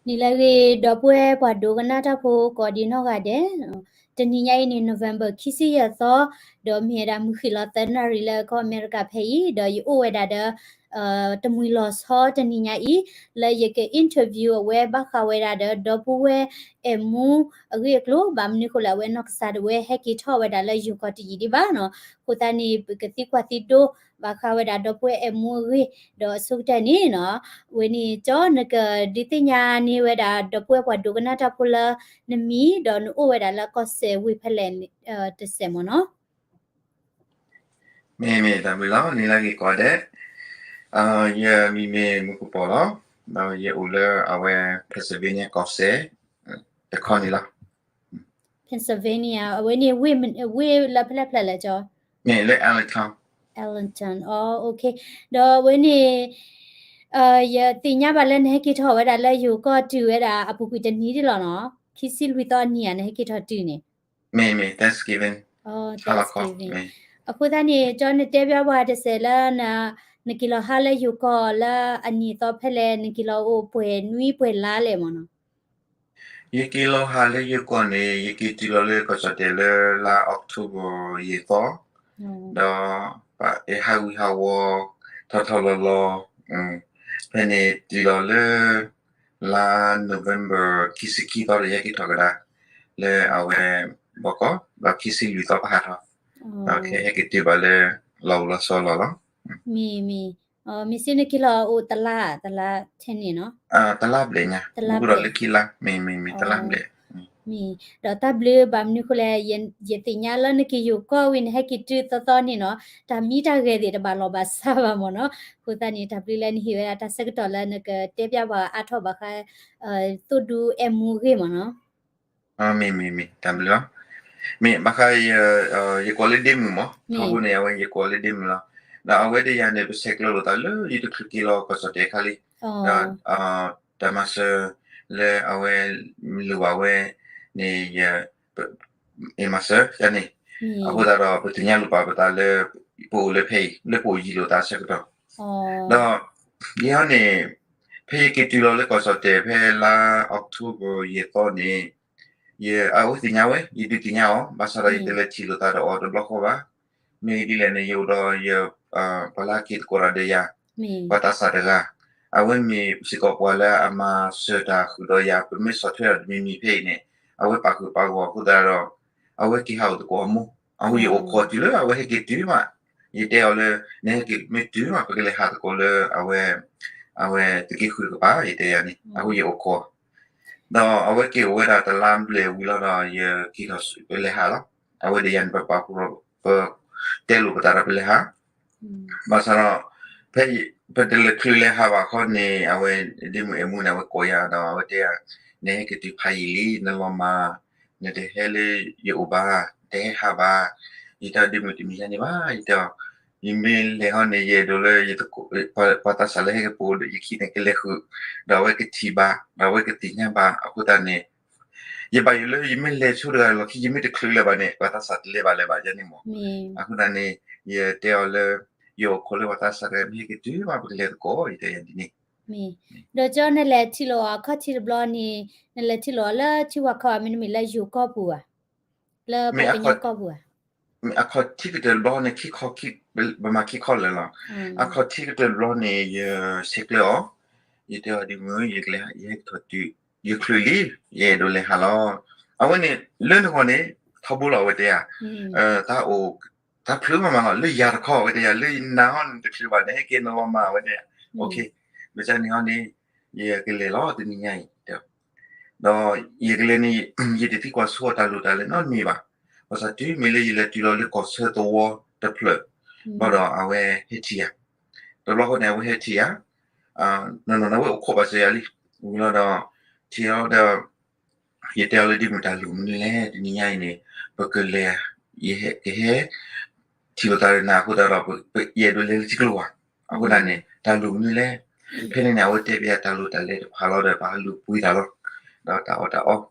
နံၤလၢအဂ့ၤ ဒီပုၢ်ဝဲၢ်ပှၤဒိကနၣ်တၢ်ဖိကိးဒံနီၢ်ဂၤဒဲး, တနံၤညါအံၤန့ၣ် November ခံဆံယဲၢ်သီ, ဒီးမ့ၢ်ဝဲဒၣ်မုၢ်ဃ့ၢ်လီၤသၢနၣ်ရံၣ်လၢကီၢ်အမဲရကၤဖဲအံၤ, ဒီးယအိၣ်ဝဲဒၣ်ဒီး တမှံၤလီၤဆီတနံၤညါအံၤ လၢယက interview အဝဲဘၣ်ဃးဝဲဒၣ်ဒီး ဒီပုၢ်ဝဲၢ်အဲၣ်မူအဂ့ၢ်အကျိၤ, ဘၣ်မနုၤအဃိလဲၣ် အဝဲနီၢ်ကစၢ်ဒၣ်ဝဲဟဲက့ၤထီၣ်ဝဲဒၣ်လၢယိၤကီၢ်တယံာ်ဒံးဘၣ်နီၤ. အဃိသတးန့ၣ် ပကသံကွၢ်သံဒိ ဘၣ်ဃးဝဲဒၣ်ဒီပုၢ်ဝဲၢ်အဲၣ်မူအဂ့ၢ်, ဒီးအဆိကတၢၢ်န့ၣ်နီၤ, အဝဲန့ၣ် ကၠီ နကဒုးသ့ၣ်ညါန့ၢ်ဝဲဒၣ် ဒီပုၢ်ဝဲၢ်ပှၤဒိကနၣ်တၢ်ဖိလၢနမံၤ, ဒီးနအိၣ်ဝဲဒၣ်လၢကီၢ်စဲၣ်ဝ့ၢ်ဖဲလဲၣ် တစဲးမ့ၢ်နီၤ. မ့ၢ်မ့ၢ် တၢ်ဘျုးလီၤ နံၤလၢအဂ့ၤကိးဂၤဒဲး, ယမံၤမ့ၢ်မူကပီၤလီၤ, ဒီးယအိၣ်လၢအဝဲ Pennsylvania ကီၢ်စဲၣ် တခီန့ၣ်လီၤ. Pennsylvania အဝဲန့ၣ် ဝ့ၢ်လၢဖဲလဲၣ်ဖဲလဲၣ်လဲၣ်ကၠီ. မ့ၢ်လၢ Allentown. Allentown အ okay, ဒီးအဝဲန့ၣ် ယသ့ၣ်ညါဘၣ်လၢနဟဲက့ၤထီၣ်ဝဲဒၣ်လၢယိၤကီၢ်တုၤဝဲဒၣ်အပူၤကွံာ်တနံၤဒံးလီၤနီၤ, ခံဆံလွံၢ်သီအနံၤဧါ နဟဲက့ၤထီၣ်တုၤန့ၣ်. မ့ၢ်မ့ၢ် Thanksgiving ဟါလီၤခီ. အဃိသတးန့ၣ် ကၠီ နတဲပၠးပှၤတစဲးလၢ နက့ၤလီၤဟးလၢယိၤကီၢ်လၢအနံၤသီဖဲလဲၣ်, နက့ၤလီၤအိၣ်ပှဲၤနွံပှဲၤလါလဲၣ်မ့ၢ်နီၤ. ယက့ၤလီၤဟးလၢယိၤကီၢ်န့ၣ် ယက့ၤတုၤလီၤလၢကီၢ်ကၠီၣ်တဲၣ်လၢလါ October ယဲၢ်သီ, ဒီး ဟးဝံၤဟးဝီၤ ထီၣ်ထီၣ်လီၤလီၤ, ဖဲန့ၣ်တုၤလီၤလၢ လါ November ခံဆံခံသီဒီး ယဟဲက့ၤထီၣ်ကဒါ လၢအဝဲ ဘီကီၢ် ဒီးခံဆံလွံၢ်သီပဟးထီၣ်, ဒီးခဲအံၤဟဲက့ၤတုၤဘၣ်လၢ လီၢ်အိၣ်လီၢ်ဆိးလီၢ်လီၤ. မ့ၢ်မ့ၢ်, မ့ၢ်စ့ၢ်နက့ၤလီၤအိၣ်တလါ, တလါထဲန့ၣ်နီၤ. တလါဘျဲၣ်ညါ, ဘူးဒီးလၢခံလါ, မ့ၢ်မ့ၢ်မ့ၢ်တလါဘျဲၣ်. မ့ၢ်, ဒီးတၢ်ဘျုးဘၣ်မနုၤအဃိလဲၣ်, ယသ့ၣ်ညါလၢနက့ၤယိၤကီၢ်ဝံၤ နဟဲက့ၤတုၤသီသီန့ၣ်နီၤ, တၢ်မံတၢ်ဂဲၤသ့ၣ်တဘၣ်လီၢ်ဘၣ်စးဘၣ်မ့ၢ်နီၤ. အဃိသတးန့ၣ် တၢ်ဘျုးလၢနဟ့ၣ်ဝဲဒၣ်တၢ်ဆၢကတီၢ်လၢနကတဲပၠးပှၤအါထီၣ်ဘၣ်ဃး သိၣ်ဒူအဲၣ်မူအဂ့ၢ်မ့ၢ်နီၤ. မ့ၢ်မ့ၢ်မ့ၢ် တၢ်ဘျုးလီၤ. မ့ၢ်ဘၣ်ဃး ယကိးလၢဒ့မုၣ်မ့ၢ်, ထီဘိန့ၣ် အဝဲယကိးလၢဒ့မုၣ်လီၤ. ဒီးအဝဲတယၤန့ၣ် ပဆဲးကျၢလိာ်သးလၢယတချုးက့ၤလီၤကီၢ်ကၠီၣ်တဲၣ်ခါလံ, ဒီး တၢ်မၤစၢၤလၢအဝဲ လိၣ်ဘၣ်ဝဲန့ၣ် ယ မၤစၢၤယၤန့ၣ်, အဃိသတးဒီး ပသ့ၣ်ညါလိာ်ပာ်ပသးလၢ ပအိၣ်လၢဖဲအံၤ လၢပအိၣ်ယံၤလိာ်သးအဆၢကတီၢ်, ဒီး ယဟီန့ၣ် ဖဲယက့ၤတုၤလီၤလၢကီၢ်ကၠီၣ်တဲၣ်ဖဲလါ October ယဲၢ်သီန့ၣ်, ယအဝဲသ့ၣ်ညါဝဲ, ယဒုးသ့ၣ်ညါအီၤ, ဘၣ်ဆၣ်ဒီးယတလဲၤထံၣ်လိာ်သးဒီးအီၤတဘျီဃီဘၣ်. မ့ၢ်ဒ်လဲၣ်န့ၣ် ယအိၣ်ဒီးယ ပှၤလၢအက့ၤသကိးတၢ်ဒီးယၤ, ပှၤသးစၢ်တဂၤ, အဝဲမ့ၢ်စ့ၢ်ကီးပှၤလၢအမၤစၢၤတၢ်ဃုာ်ဒီးယၤ, ပမ့ၢ်ဆီၣ်ထွဲတၢ်တမံၤမံၤဖဲအံၤန့ၣ် အဝဲပာ်ဃုာ်ပာ်ဂီၢ်အဃိသတးဒီး အဝဲက့ၤဟးအိၣ်သကိးအမိၢ်, အဃိယအိၣ်ခိးတုၤလၢအဝဲဟဲက့ၤတုၤမး, ယတဲအီၤလၢ နဟဲက့ၤမ့ၢ်တုၤမး ပကလဲၤဟးသကိးလၢအဝဲ အဝဲသုးက့ဃုတကပၤ ယတဲယၤန့ၣ်, အဃိယအိၣ်ခိး, ဒီးအဝဲက့ၤအိၣ်ဝဲဒၣ်တလါဘျဲၣ်ဝံၤလီၤဒီး ယက့ၤထီၣ်ပလဲၤဟးလီၤ. အဝဲဒီးယၤန့ၣ် ပပာ်ဖှိၣ်ဒီး ပတဲလိာ်ပသးဒီးပလဲၤဟး ဘၣ်ဆၣ်ဒီး ဖဲပတလဲၤချုးလဲၤဟးဘၣ်ခီန့ၣ် အဝဲဒ့မုၣ်အဲၣ်မူန့ၣ် အဝဲကိးယၤဒီး အဝဲတဲယၤ, နဟဲက့ၤတုၤဖးယံာ်လံ နလီၤမၢ်, နတဟဲလၢယအိၣ်ဘၣ်, တဟဲဟးဘၣ်. ယတဲအီၤ ဒ့မုၣ်တမ့ၢ်ယၤန့ၣ်ဘၣ်, ယတဲအီၤ, ယမ့ၢ်လဲၤဟီန့ၣ် ယအဲၣ်ဒိးလၢယသကိး ပှၤသးစၢ်လၢဟဲက့ၤပူၤဒီးယခံန့ၣ်ကလဲၤဃုာ်, ဒီးအဝဲကထံၣ်ဘၣ်, ဒီးအဝဲကသ့ၣ်ညါဘၣ်, အဃိသတးန့ၣ် ယဘၣ်ယိၣ်လၢယမ့ၢ်လဲၤဆိတဂၤလီၢ်ခံ ယမ့ၢ်တချုးလၢၤဘၣ်န့ၣ် ပှၤသးစၢ်တလဲၤဘၣ်လၢၤဘၣ်ယၤန့ၣ်မး. အဃိသတးန့ၣ် ယတဲအီၤလၢ ယအိၣ်ခိးလၢပှၤသးစၢ်တဂၤ မ့ၢ်ဟဲက့ၤတုၤမး ပကလဲၤသကိး ယတဲယၤဒ်န့ၣ်. ဒီးကၠီ နလဲၤထံၣ်လိာ်အခီၣ်ထံးတဘျီန့ၣ် နလဲၤထံၣ်လိာ်အီၤလၢထံဝၤခီ မ့တမ့ၢ်လၢယိၤကီၢ်ပူၤဧါ, လၢပှၤကညီကီၢ်ပူၤဧါ. အခီၣ်ထံးကတၢၢ်တဘျီန့ၣ် ခံခီ ပမၤခံခီလၢာ်လီၤ. အခီၣ်ထံးကတၢၢ်တဘျီန့ၣ် ယဆဲးကျၢအီၤ, ယတဲအီၤဒ်မုၢ် ယကလဲၤ ယဟဲက့ၤထီၣ်တုၤ ယချုးလံ, ယအဲၣ်ဒိးလဲၤဟးလီၤ. အဝဲန့ၣ် လၢနဂီၢ်န့ၣ် ထီဘိလီၤ အဝဲတဲယၤ, တၢ်အိၣ် တၢ်ဖျုးမးမးလီၤ လၢယၤတခီ အဝဲတဲယၤ လၢနၤဟီန့ၣ် တချုးဘၣ်န့ၣ် ဟဲက့ၤနလီၤမၢ် အဝဲတဲယၤ, ဘၣ်ဆၣ်န့ၣ်ဟီန့ၣ် ယကလဲၤလီၤတနံၤညါအံၤ ဒီးယကလဲၤန့ၣ် ယတသံကွၢ်ဆိအီၤတၢ်လိၣ်တၢ်လဲၤနီတမံၤဘၣ်. ဘၣ်ဆၣ်တုၤမ့ၢ်လၢယလဲၤတုၤလီၤလၢကီၢ်ဆၢသဝီတဖျၢၣ် ဘၣ်ဒီးအဝဲဟဲထံၣ်ယၤ, တဘျီဃီန့ၣ် အဝဲဟဲထံၣ်ယၤ, နီၢ်နီၢ်န့ၣ် အဝဲအိၣ်ခိးဘၣ်စၢၤယၤလံ, ဝံၤလီၤဒီး ထံၣ်အီၤဒီး ယတဲအီၤလၢဒ်မ့ၢ်တၢ်လိၣ်မနုၤလဲၣ် တနံၤညါအံၤန့ၣ် ပကလဲၤ ယဟဲကဟဲ ထံၣ်လိာ်သးဒီးနၤအဃိသတးဒီး ယအဲၣ်ဒိးလဲၤလၢထံကျိဘၣ်. အဃိသတးန့ၣ် တၢ်လိၣ်မနုၤလဲၣ်. ဖဲန့ၣ်န့ၣ် အဝဲတဲပျးတၢ်လိၣ်တၢ်လဲၤတဖၣ်လီၤဒီး ပဟးလူၤပှ့ၤတၢ်လီၤ. ဒီးတၢ်အီၣ်တၢ်အီ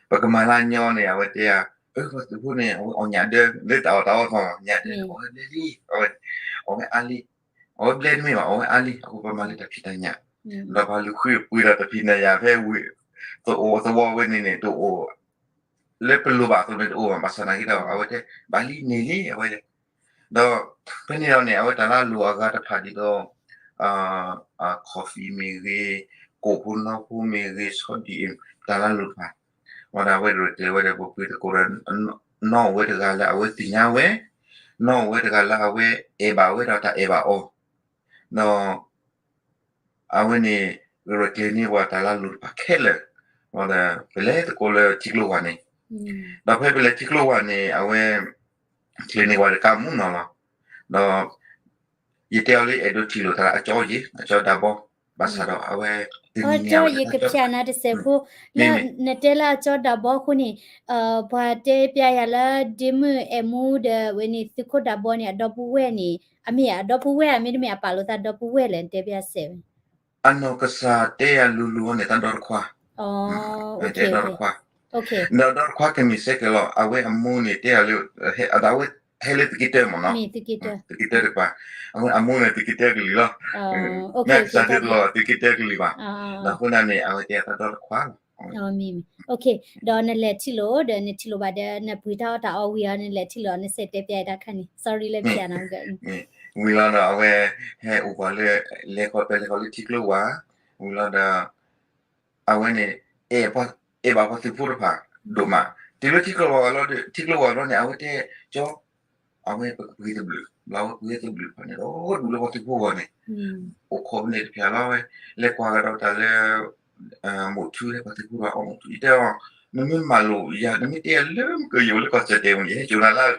ပကမၤလၢအညီန့ၣ် အဝဲတဲယၤ, အၢ ပှၤသုးဖိန့ၣ် အဝဲအီၣ်ညၣ်ဒၢ လၢတၢ်အီၣ်တၢ်အီသီ ညၣ်ဒၢ အီၣ်ဝဲဘျဲလံ, အီၣ်ဝဲအါလံ, အီၣ်ဝဲဘျဲတမ့ၢ်ဘၣ် အီၣ်ဝဲအါလံ အဃိပမၤလၢတၢ်ဖံးတၢ်ညၣ်, ဒီးပှၤလူၤဃုပှ့ၤဒီးတၢ်ဖံးတၢ်ညၣ်ဖဲဝ့ၢ် သဝီဝဲန့ၣ်န့ၣ် တအိၣ် လၢပလိၣ်ဘၣ်အသိးန့ၣ်တအိၣ်ဘၣ်, ဘၣ်ဆၣ်နာ်က့ဒီး အဝဲတဲ ဘၣ်လံန့ၢ်လံ အဝဲ ဒီး ဖဲန့ၣ်ဒီးန့ၣ် အဝဲတၢ်လၢအလိၣ်အဂၤတဖၣ်ဒ်သိး coffee မ့ၢ်ဂ့ၤ, ကိၣ်ဖိနီဖိမ့ၢ်ဂ့ၤ, ဆီဒံၣ် တၢ်လၢအလိၣ်တဖၣ်, ဝံၤဒီးအဝဲရဲၣ်ကျဲၤဝဲဒီး ပပှ့ၤသကိးဒီး နီၢ်အိၣ်ဝဲတဂၤလၢအဝဲသ့ၣ်ညါဝဲ, နီၢ်အိၣ်ဝဲတဂၤလၢအဝဲအဲၣ်ဘၣ်ဝဲဒီးတၢ်အဲၣ်ဘၣ်အီၤ, ဒီး အဝဲန့ၣ် ရဲၣ်ကျဲၤန့ၢ်ပှၤတၢ်လၢအလိၣ်တဖၣ်ခဲလၢာ်, ဒီး ပလဲၤသကိးလၢထံကျိဝၤန့ၣ်, ဒီးဖဲပလဲၤထံကျိဝၤန့ၣ် အဝဲ ကျဲၤန့ၢ်ဝဲတကးမူနီၤလီၤ, ဒီး ယတဲအီၤလၢအဲၣ်ဒိးထံၣ်လိာ်သးအကၠီယ့ၣ် အကၠီဒးဘီ, ဘၣ်ဆၣ်ဒီးအဝဲ တနံၤန့ၣ် အဝဲ ယကဖျါနၤတစဲးဖိ, လၢနတဲလၢအကၠီဒးဘီအဃိန့ၣ်, ပှၤတဲပျးယၤလၢ ဒ့မုၣ်အဲၣ်မူဒီးဝဲန့ၣ် သုးခိၣ်ဒးဘီန့ၣ် အဒီပုၢ်ဝဲၢ်န့ၣ် အမ့ၢ်အဒီပုၢ်ဝဲၢ် မ့တမ့ၢ်အပာ်လိာ်သးဒီပုၢ်ဝဲၢ်လဲၣ် နတဲပျးစဲးဝဲ အနီၢ်ကစၢ်တဲယၤလူၤလူၤအီၤန့ၣ် တၢ်ဒီတခွါ, တဲဒီတခွါ, ဒီးဒီတခွါကမ့ၢ်စဲကဲလီၤ အဝဲအမိၢ်န့ၣ်တဲယၤလၢ အဝဲဟဲလၢသုးက့တၢမ့ၢ်နီၤ, သုးက့တၢတကပၤ, အဝဲအမိၢ်န့ၣ် သုးက့တၢကလုာ်လီၤ, မ့ၢ်ကစၢ်တဲတလီၤ သုးက့တၢကလုာ်ဘၣ်, ဒီးအဃိန့ၣ်န့ၣ် အဝဲတဲယၤတၢ်ဒီတခွါလီၤ မ့ၢ်မ့ၢ်, ဒီးနလဲၤထံၣ်လိာ်ဒီး နထံၣ်လိာ်ဘၣ်ဒီး နပှ့ၤတၢ်အီၣ်တၢ်အီဝံၤအီၤ နလဲၤထံၣ်လိာ် နစဲးတဲပျးယတၢ်ခါန့ၣ် sorry လၢပျးနီၤ, ဝံၤလီၤဒီးအဝဲ ဟဲအိၣ်ပှၤလၢ လဲၤခီပလဲၤခီလၢထံကျိဝၤ, ဝံၤလီၤဒီး အဝဲန့ၣ် အဲၣ်ဘၣ်ပှၤသုးဖိတဖၣ် ဒိၣ်မး, တုၤလၢထံကျိဝၤလီၤဒီး ထံကျိဝၤလီၤန့ၣ် အဝဲတဲကၠီ အဝဲပကပှ့ၤသဘျုး, ဘျီဝဲပှ့ၤသဘျုးတဖၣ်န့ၣ်ဒီး ဒူၣ်လၢပှၤသုးဖိဂီၢ်န့ၣ်, အိၣ်ခိးဖဲန့ၣ်တဖျၢၣ်လီၤဝဲ, လဲၤကွၢ်ကဒီးတၢ်လၢ မိၢ်ထူ ဟဲပှၤသုးဖိဒီးအီၣ်မိၢ်ထူ ယတဲအီၤ, နမ့ၢ်မၤလိာ်ယၤ နမ့ၢ်တဲယၤလၢမုၢ်ကယိၤလၢကီၢ်စဲၣ်တဲာ်မ့ၢ် ယဟဲစိာ်နၤလၢ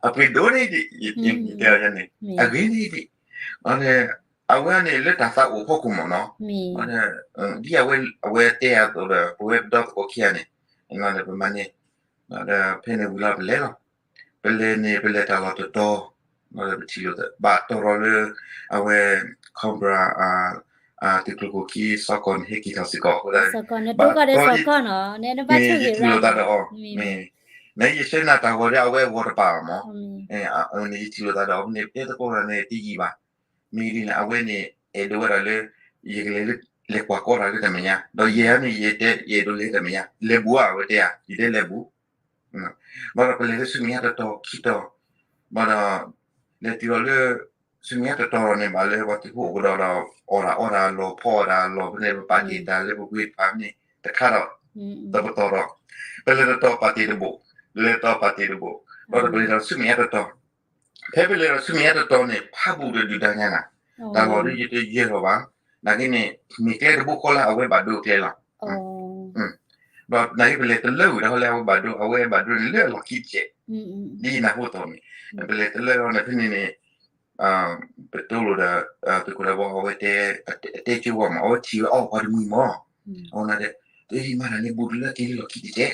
အပှ့ၤဒိၣ်န့ၣ်ဒံး, ယတဲအီၤယၤန့ၣ် အဂ့ၤန့ၣ်ဒံး, အဝဲန့ၣ်လၢတၢ်သးအိၣ်ဖီခိၣ်မ့ၢ်နီၤ, ဒ်အဝဲတဲအသိးဒီး ပဝဲပဒီသကိးခံဂၤန့ၣ်, ပမၤန့ၣ်, ဒီးဖဲန့ၣ်ဝံၤလီၤပလဲၤလီၤ, ပလဲၤန့ၣ် ပလဲၤတၢ်လီၢ်တတီၤ, ပထံၣ်လိာ်သး ဘၣ်တီၢ်ထီၣ်လၢ အဝဲ Cobra သုးကျိၤခိၣ်ခံ စီၤကီၢ်န့ၣ် ဟဲက့ၤထီၣ်စ့ၢ်ကီးအဃိသတး, ဘၣ်တီၢ်လၢ ယထံၣ်လိာ်သးဒီးအီၤ, နယဆှၢနၤတၢ်ဂီၤဒီးအဝဲဂီၤတပာ်ဘၣ်မး, ယထံၣ်လိာ်သးဒီးအီၤန့ၣ် တဲသကိးတၢ်န့ၣ်တယံာ်ဘၣ်, မ့ၢ်ဒ်န့ၣ် အဝဲန့ၣ် အဲၣ်ဒိးဝဲဒၣ်လၢ ယကလဲၤ လဲၤကွၢ်ကီတၢ်လၢတၢ်မဲာ်ညါ, ဒီးယဲန့ၣ် ယတဲ ယအဲၣ်ဒိးလဲၤတၢ်မဲာ်ညါ လဲၤဘူးဧါ အဝဲတဲယၤ ယတဲလဲၤဘူး ဘၣ်ဒီးပလဲၤလၢဆူမဲာ်ညါတတီၤခံတီၤ, ဘၣ်ဒီး လဲၤတုၤလီၤလၢ ဆူမဲာ်ညါတတီၤန့ၣ် ဘၣ်လၢပှၤသုးဖိအိၣ်ကဒီးဒီး အီၣ်တၢ်အီတၢ်လီၢ် ဖီအီၣ်တၢ်လီၢ် ဖဲန့ၣ် ပပာ်တ့ၢ်တၢ်လၢပပှ့ၤတဖၣ်န့ၣ် တခါဒီး တပတီၢ်ဒီး ပလဲၤတတီၤပာ်တ့ၢ်တဘိး, လဲၤတတီၤပာ်တ့ၢ်တဘိး, ဘၣ်ဒီးပလဲၤဒီးဆူမဲာ်ညါတတီၤ, ဖဲပလဲၤဒီးဆူမဲာ်ညါတတီၤန့ၣ် ဖးဘူးဒီးဒုၣ်ဒါညါနၤ, တၢ်လီၢ်ဒ်ယတယၢၢ်လီၤဘၣ်, နာ်က့န့ၣ် မ့ၢ်ကျဲတဘိဃီလၢအဝဲဘၣ်ဒိအကျဲလီၤ ဘၣ်နာ်က့ပလဲၤတလၢဝံၤဒီးလၢအဝဲဘၣ်ဒိ အဝဲဘၣ်ဒိန့ၣ်လၢအလီၢ်ခံတစဲး, ဒ်ယနၢ်ဟူအသိးန့ၣ်, ပလဲၤတလၢဝံၤန့ၣ်ဖဲန့ၣ်န့ၣ်, ပတိၢ်လိာ်ဒီး သုးခိၣ်ဒးဘီအဝဲတဲ, အတဲကၠိဝဲမး အဝဲထံၣ်ဝဲအီၣ်ပှၤတမှံၤမး, အဝဲန့ၣ်တဲ, တမၤတၢ်န့ၣ်ဘူးတလၢက့ၤလၢလီၢ်ခံတစဲး,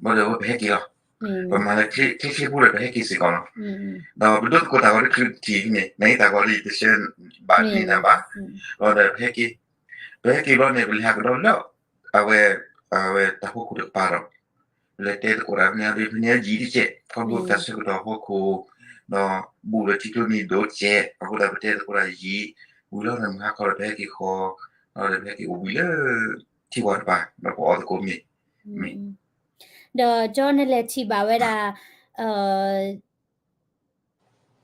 ဘၣ်ဒီးအဝဲပဟဲက့ၤလီၤ, ပမၤလၢချ့ချ့ဖိဒီးပဟဲက့ၤစ့ၢ်ကီးလီၤ, ဒီးပဒိသကိးတၢ်ဂီၤလၢချုးတထံၣ်န့ၣ် နာ်က့တၢ်ဂီၤလၢယတဆှၢဘၣ်န့ၢ်နၤဘၣ်, ဘၣ်ဒီးပဟဲက့ၤ, ပဟဲက့ၤဘျီန့ၣ် ပလဲၤဟးကဒီးလၢ အဝဲ, အဝဲတၢ်ဖီခိၣ်တကပၤဒီး, ပလဲၤတဲသကိးတၢ်ဖဲန့ၣ် ဖဲန့ၣ်ယံာ်တစဲး ခီဖျိတၢ်ဆၢကတီၢ်ဖီခိၣ်, ဒီးဘူးဒီးထံကျိန့ၣ်ဒိၣ်တစဲး အဃိသတးပတဲသကိးတၢ်ယံာ်, ဝံၤလီၤဒီးမုၢ်ဟါခီဒီးပဟဲက့ၤဃီ, ဒီးပဟဲက့ၤအိၣ်ဘှံးလၢထံဝၤတပၤ ဒီးပအီၣ်သကိးမ့ၤ, မ့ၢ် ဒီးကၠီနလဲၤထံၣ်ဘၣ်ဝဲဒၣ်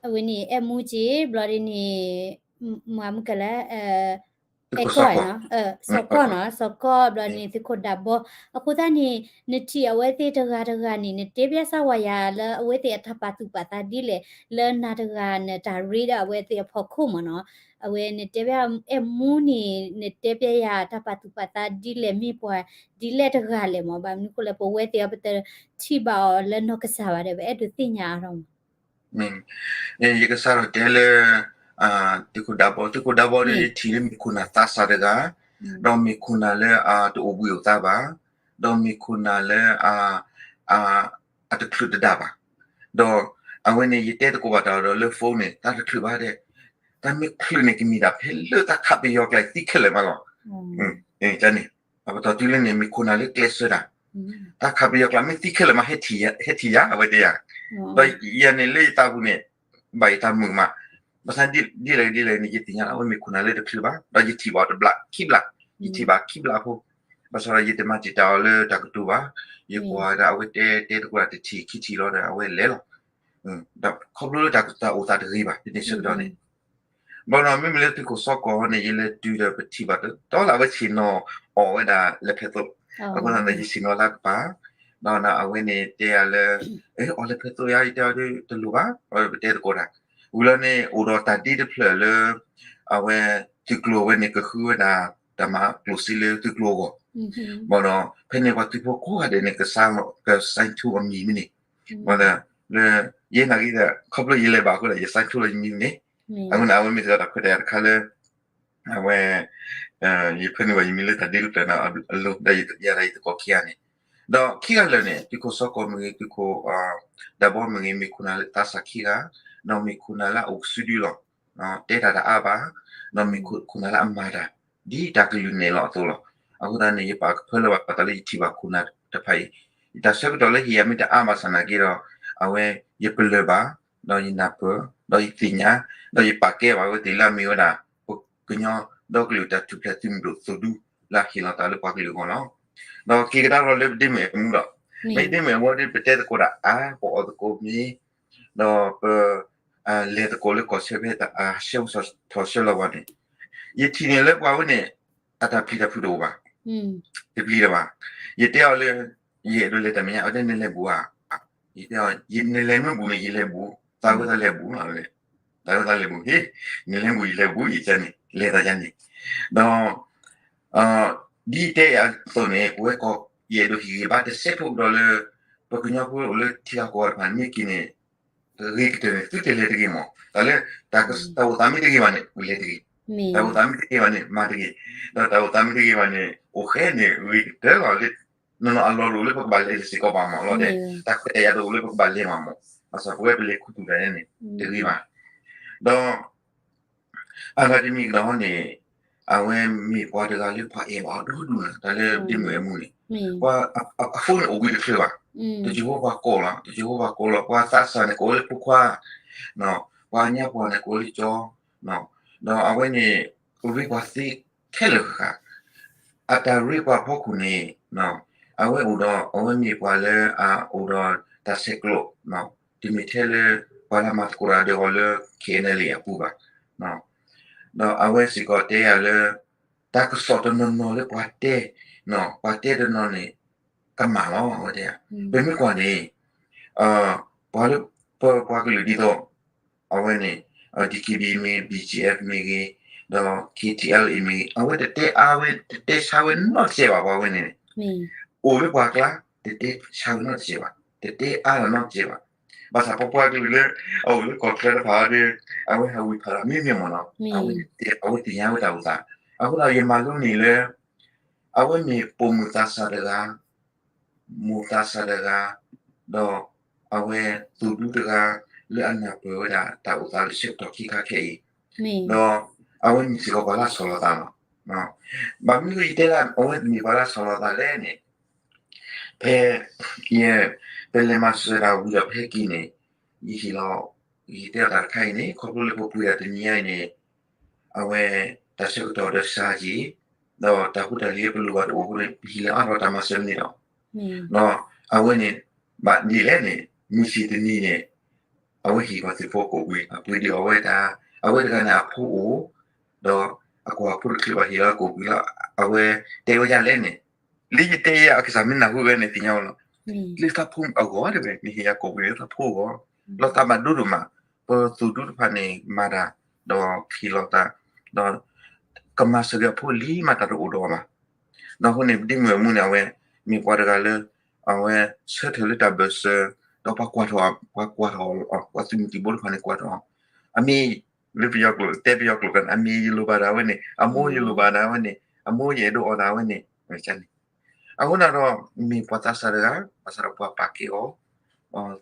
အဝဲန့ၣ် အဲၣ်မူက့ၤ ဘျီဒ်န့ၣ် မၤမုၢ်ကလၢ အဲၣ်ကီၢ်နီၤ စီၤကီၢ်နီၤ စီၤကီၢ်ဘျီန့ၣ် သုးခိၣ်ဒးဘီ အဃိသတးန့ၣ် နထံၣ်အဝဲသ့ၣ်တဂၤတဂၤန့ၣ် နတဲဘၣ်စၢ်ဝဲယၤလၢအဝဲသ့ၣ်အတၢ်ပာ်သူၣ်ပာ်သးဒ်လဲၣ် လၢနၤတဂၤနတၢ်ရ့ဒီးအဝဲသ့ၣ်အဖီခိၣ်မ့ၢ်နီၤ အဝဲနတဲဘၣ်အဲၣ်မူန့ၣ် နတဲဘၣ်ယၤတၢ်ပာ်သူၣ်ပာ်သးဒ်လဲၣ် မ့ၢ်ပှၤဒ်လဲၣ်တဂၤလဲၣ်မ့ၢ် ဘၣ်မနုၤဃိလၢပဝဲသ့ၣ်အီၤ ပတထံၣ်ဘၣ်အီၤလၢနီၢ်ကစၢ်ဘၣ်ဒီး ပအဲၣ်ဒိးသ့ၣ်ညါအါထီၣ်မး ယကစးထီၣ်တဲလၢ သုးခိၣ်ဒးဘီ သုးခိၣ်ဒးဘီဒီးယထံၣ်လၢမ့ၢ်ခိၣ်နၢ်သးစၢ်တဂၤ, ဒီးမ့ၢ်ခိၣ်နၢ်လၢတအိၣ်ဘှံးအိၣ်သါဘၣ်, ဒီးမ့ၢ်ခိၣ်နၢ်လၢ အတချုးတဒၣ်ဘၣ်, ဒီးအဝဲန့ၣ် ယတဲသကိးဘၣ်တၢ်ဒီးလၢ phone န့ၣ် တၢ်တချုးဘၣ်ဒဲး, တၢ်မ့ၢ်ချုးန့ၣ် ကမ့ၢ်ဒၣ်ဖဲလၢတၢ်ခးပယီၤကျါသံခဲလၢာ်မးလီၤ. န့ၣ် အပတီၢ်တုၤလၢန့ၣ် မ့ၢ်ခိၣ်နၢ်လၢကျဲးစၢးတၢ်, တၢ်ခးပယီၤကျါမ့ၢ်သံခဲလၢာ်မး ဟဲထံၣ်ယၤ အဝဲတဲယၤ, ဒီးယၤန့ၣ်လၢယသးပူၤန့ၣ် ဘၣ်ယတၢ်မုာ်မး, ဘၣ်ဆၣ်ဒ်လဲၣ်ဒ်လဲၣ်န့ၣ် ယသ့ၣ်ညါလၢအဝဲမ့ၢ်ခိၣ်နၢ်လၢတချုးဘၣ်, ဒီးယထံၣ်ဘၣ်အီၤတဘျးခံဘျး, ယထံၣ်ဘၣ်ခံဘျးဖိ, ဘၣ်ဆၣ်ဒီးယတမၤတံာ်တာ်အီၤလၢတၢ်ကတိၤဘၣ်, ယကွၢ်ဒၣ်အဝဲတဲတဲသကိးတၢ်တထံၣ်ခံထံၣ်လီၤဒီး အဝဲလဲၤလီၤ. ဒီးခီဖျိလၢတၢ်အိၣ်သးတဂ့ၤဘၣ် ဖဲန့ၣ်ဆၢကတီၢ်န့ၣ် ဘၣ်ဒီးမ့မ့ၢ်လၢသုးခိၣ်စီကီၢ်န့ၣ် ယလဲၤတုၤဒီးပထံၣ်ဘၣ်တတီလၢအဝဲဆ့ၣ်နီၤအီၣ်ဝဲဒၣ်လဲၤဖဲသိး, အဃိသတးဒီးယဆ့ၣ်နီၤလၢကပၤ, ဒီးအဝဲန့ၣ်တဲယၤလၢ အီၣ်လဲၤဖဲသိးယၤ ယတဲအီၤဒ်တလိၣ်ဘၣ်, ပတဲသကိးတၢ်, ဝံၤလီၤန့ၣ် အိၣ်ဒီးတၢ်ဒ့တဖျၢၣ်လၢ အဝဲ သုးကျိၤဝဲန့ၣ် ကဃုဝဲဒၣ် တၢ်မၤကျိၣ်စ့လၢသုးကျိၤအဂီၢ်, ဘၣ်ဒီး ဖဲန့ၣ်ပှၤသုးဖိကိးဂၤဒဲးန့ၣ် က sign ထူအမံၤမ့ၢ်န့ၣ်, ဘၣ်ဒီး လၢ ယဲနာ်က့ဒီး ခီဖျိယလဲၤဘၣ်အဃိဒီး ယ sign ထူလီၤယမံၤန့ၣ်, အဃိန့ၣ် အဝဲမ့ၢ်စ့ၢ်ကီးတၢ်ခွဲးတၢ်ယာ်တခါလၢ အဝဲ ယဖၢနုာ်ဘၣ်ယမံၤလၢတၢ်ဒ့တဖျၢၣ်န့ၣ်အလိၤ ဒီးယတယၤဒီးယသကိးခံဂၤန့ၣ်, ဒီးခံဂၤလၢာ်န့ၣ် သုးခိၣ်စီကီၢ်မ့ၢ်ဂ့ၤ သုးခိၣ် ဒၢဘီမ့ၢ်ဂ့ၤ မ့ၢ်ခိၣ်နၢ်လၢသးစၢ်ခံဂၤ, ဒီးမ့ၢ်ခိၣ်နၢ်လၢအအိၣ်ကစုဒုလီၤ, တဲတၢ်တအါဘၣ်, ဒီးမ့ၢ်ခိၣ်နၢ်လၢအမၤတၢ် ဒ်တၢ်ကလုၢ်နဲၣ်လီၤအသိးလီၤ. အဃိသတးန့ၣ် ယပာ်ကဖၢလၢဘၣ်တၢ်လၢယထံၣ်ဘၣ်ခိၣ်နၢ်တဖၣ်အံၤ, ယတၢ်ဆၢကတီၢ်လၢဟ့ၣ်ယၤမ့ၢ်တအါဘၣ်ဆၣ်နာ်က့ဒီး အဝဲယပလၢၢ်ဘၣ်, ဒီးယနၢ်ပၢၢ်, ဒီးယသ့ၣ်ညါ, ဒီးယပာ်ကဲဘၣ်ဝဲသ့ၣ်လၢအမ့ၢ်ဝဲဒၣ် ပကညီဒီကလုာ်တၢ်ထူၣ်ဖျဲးသုးမုၢ်ဒိၣ်သုးဒူလၢအဟ့ၣ်လီၤသးလၢပှၤကလုာ်အဂီၢ်လီၤ. ဒီးက့ၤကဒါလီၤလၢပဒ့မုၣ်အဲၣ်မူဒီး, မ့ၢ်ဒ့မုၣ်အဲၣ်မူဒီး ပတဲသကိးတၢ်အါ ပအီၣ်သကိးမ့ၤ, ဒီးပ လဲၤသကိးလၢကီၢ်ဆၢဖဲတၢ်အါဆၢထီၣ်ဆၢလီၤဝဲန့ၣ်, ယထံၣ်န့ၢ်လၢပှၤဝဲန့ၣ် အတၢ်ပျံၤတၢ်ဖုးတအိၣ်ဘၣ်, တပျံၤတၢ်ဘၣ်. ယတဲအီၤလၢ ယအဲၣ်ဒိးလဲၤတၢ်မဲာ်ညါ အဝဲတဲနလဲၤဘူးဧါ, ယတဲအီၤ နလဲၤမ့ၢ်ဘူးန့ၣ် ယလဲၤဘူး, သးဝဲသးလဲၤဘူးလီၤ, သးဝဲသးလဲၤဘူး, ဟ့ၣ် နလဲၤဘူး ယလဲၤဘူး ယကန့ၣ် လဲၤသးယၤန့ၣ်, ဒီး ဒ်ယတဲအသိးန့ၣ် ပဝဲကီၢ် ယအဲၣ်ဒိးဟ့ၣ်ဂံၢ်ဘါတစဲးဖိကဒီးလၢ ပကညီဖိအိၣ်လၢထံဂၤကီၢ်ဂၤတဖၣ်န့ၣ် မ့ၢ်က့ၤန့ၣ် ဂ့ၤကတၢၢ်န့ၣ် သုတလဲၤတဂ့ၤမး, တၢ်လၢ တၢ်အိၣ်သးမ့ၢ်တဂ့ၤဘၣ်န့ၣ် လဲၤတဂ့ၤ, တၢ်အိၣ်သးမ့ၢ်တဂ့ၤဘၣ်န့ၣ် မၤတဂ့ၤ, ဒီးတၢ်အိၣ်သးမ့ၢ်တဂ့ၤဘၣ်န့ၣ် အိၣ်ဃဲန့ၣ် ဂ့ၤကတၢၢ်လီၤလၢ နီၢ်နီၢ်အလီၢ်တအိၣ်လၢပကဘၣ်လဲၤတစ့ၢ်ကီးဘၣ်မးလီၤ, တၢ်ခွဲးတၢ်ယာ်တအိၣ်လၢပကဘၣ်လဲၤဘၣ်မး, ဘၣ်ဆၣ်ပဝဲပလဲၤခူသူၣ်တၢ်န့ၣ် တဂ့ၤဘၣ်, ဒီး အဂၤတမံၤကဒီးန့ၣ် အဝဲမ့ၢ်ပှၤတဂၤလၢပှၤအဲၣ်ဘၣ်အီၤဒိၣ်ဒိၣ်လီၤ, တၢ်လၢဒ့မုၣ်အဲၣ်မူန့ၣ်, ပှၤအဖိန့ၣ်အိၣ်ဘှံးတချုးဘၣ်, တကၠိဖိပှၤကိးလီၤ, တကၠိဖိပှၤကိးလီၤ, ပှၤသးစၢ်န့ၣ်ကိးလၢဖိခွါ, ပှၤညါပှၢ်န့ၣ်ကိးလၢကၠီ, ဒီးအဝဲန့ၣ် ရ့ပှၤသ့ခဲလၢာ်ဃၣ်, အတၢ်ရ့ပှၤဖီခိၣ်န့ၣ် အဝဲအိၣ်ဒီး အဝဲမ့ၢ်ပှၤလၢအအိၣ်ဒီးတၢ်ဆဲးကျိး, တမ့ၢ်ထဲလၢ ပှၤလၢမၤသကိးတၢ်ဒီးအီၤလၢ ခ့ၣ်အဲၣ်လၢလ့ၣ် အပူၤဘၣ်, ဒီးအဝဲစ့ၢ်ကီးတဲယၤလၢ တၢ်ကစီၣ်တနီၤနီၤလၢပှၤတဲ, ပှၤတဲတနီၤန့ၣ် ကမၣ်လီၤ အဝဲတဲ, ပမ့ၢ်ကွၢ်န့ၣ် ပှၤလၢ ပပှၤကလုာ်ဒ်သိး အဝဲန့ၣ် DKBA မ့ၢ်ဂ့ၤ BGF မ့ၢ်ဂ့ၤ ဒီး KTLA မ့ၢ်ဂ့ၤ အဝဲတတဲအါဝဲ တတဲဆါဝဲနီတစဲးဘၣ် ပှၤဝဲန့ၣ်န့ၣ်, အိၣ်လၢပှၤကျါ တတဲဆါဝဲနီတစဲးဘၣ် တတဲအါလီၤနီတစဲးဘၣ်, ဘၣ်ဆၣ်ပပှၤကလုာ်လၢ အအိၣ်လၢကီၢ်ချၢတဖၣ်ဒီး အဝဲဟးဝံၣ်ဖးလၢမ့မ့ၢ်မ့ၢ်နီၤ အဝဲ အဝဲသ့ၣ်ညါဝဲတၢ်အိၣ်သး, အဃိဒီးယမၤလိန့ၢ်လၢ အဝဲမ့ၢ်ပိာ်မုၣ်သးစၢ်တဂၤ မိၢ်သးစၢ်တဂၤ, ဒီးအဝဲသူၣ်ဒူတဂၤ လၢအနၢ်ပၢၢ်ဝဲဒၣ်တၢ်အိၣ်သးလၢဆၢကတီၢ်ခံခါခဲအံၤ, ဒီးအဝဲမ့ၢ်စ့ၢ်ကီးပှၤလၢအဆီၣ်လီၤသးလီၤ. ဘၣ်မနုၤယတဲလၢ အဝဲမ့ၢ်ပှၤလၢအဆီၣ်လီၤသးလဲၣ်န့ၣ်, ဖဲ ယ ပလဲၤမၤစၢၤတၢ်ဝံၤဒီးဖဲက့ၤန့ၣ်, ယဟ့ၣ်လီၤ ယဟ့ၣ်တဲအီၤတၢ်တခါအံၤန့ၣ် ခီဖျိလၢပပှ့ၤတၢ်တနံၤညါအံၤန့ၣ် အဝဲ တၢ်ဆၢကတီၢ်ဒီးစှၤက့ၤ, ဒီးတၢ်ဖိတၢ်လံၤပလိၣ်ဘၣ်တအိၣ်အဃိန့ၣ် ပဟ့ၣ်လီၤအါထီၣ်တၢ်မၤစၢၤန့ၣ်ဒီး, ဒီးအဝဲန့ၣ် ဘၣ်ဒ်လဲၣ်န့ၣ် မုၢ်ဆ့ၣ်တနံၤန့ၣ် အဝဲဟ့ၣ်ပှၤသုးဖိကိးကွံာ် အပှ့ၤဒံးအီၤဝဲတၢ်, အဝဲတဂၤန့ၣ်အဖိအိၣ်, ဒီးအကွၢ်အဖိတချုးဘၣ်ဟ့ၣ်လီၤကိးကွံာ်လီၤ, အဝဲတဲဝဲဒ်လဲၣ်န့ၣ်, လၢယတဲယဲအကစၢ်မ့ၢ်နၢ်ဟူဝဲန့ၣ်သ့ၣ်ညါဝဲလီၤ, လၢသးဖိအဂီၢ်တဝဲ မ့ၢ်ဟ့ၣ်ယၤကိးကွံာ်လၢသးဖိအဂီၢ်, လီၤသးဘၣ်ဒိဒိၣ်မး, ပသူၣ်ဒူတဖၣ်န့ၣ်မၤတၢ်, ဒီးဟ့ၣ်လီၤသး, ဒီး ကမၤစၢၤက့ၤအဖိလံမးတၢ်တအိၣ်ဒီးအီၤဘၣ်. ဒီးအဃိန့ၣ် ဒ်မုၢ်အမူန့ၣ် အဝဲ မ့ၢ်ပှၤတဂၤလၢ အဝဲဆၢထၢၣ်လၢတၢ်ဘၢၣ်စၢၤ, ဒီးပှၤကွၢ်ထီၣ်, ပှၤကွၢ်ထီၣ်, ပှၤသုးမုၢ်သံၣ်ဘိတဖၣ်န့ၣ်ကွၢ်ထီၣ်, အမ့ၢ် လၢပယီၤကျိာ် တဲပယီၤကျိာ်ကန့ၣ် အမ့ၢ်ယလိၣ်ဘၣ်ဒၣ်ဝဲန့ၣ်, အမိၢ်ယလိၣ်ဘၣ်ဒၣ်ဝဲန့ၣ်, အမိၢ်ယအဲၣ်ဒိးအီၣ်ဒၣ်ဝဲန့ၣ်, ဝဲန့ၣ် အဃိန့ၣ်ဒီး မ့ၢ်ပှၤသးစၢ်တဂၤ ဘၣ်ဆၣ်ဒီးပှၤပာ်ကဲအီၤ,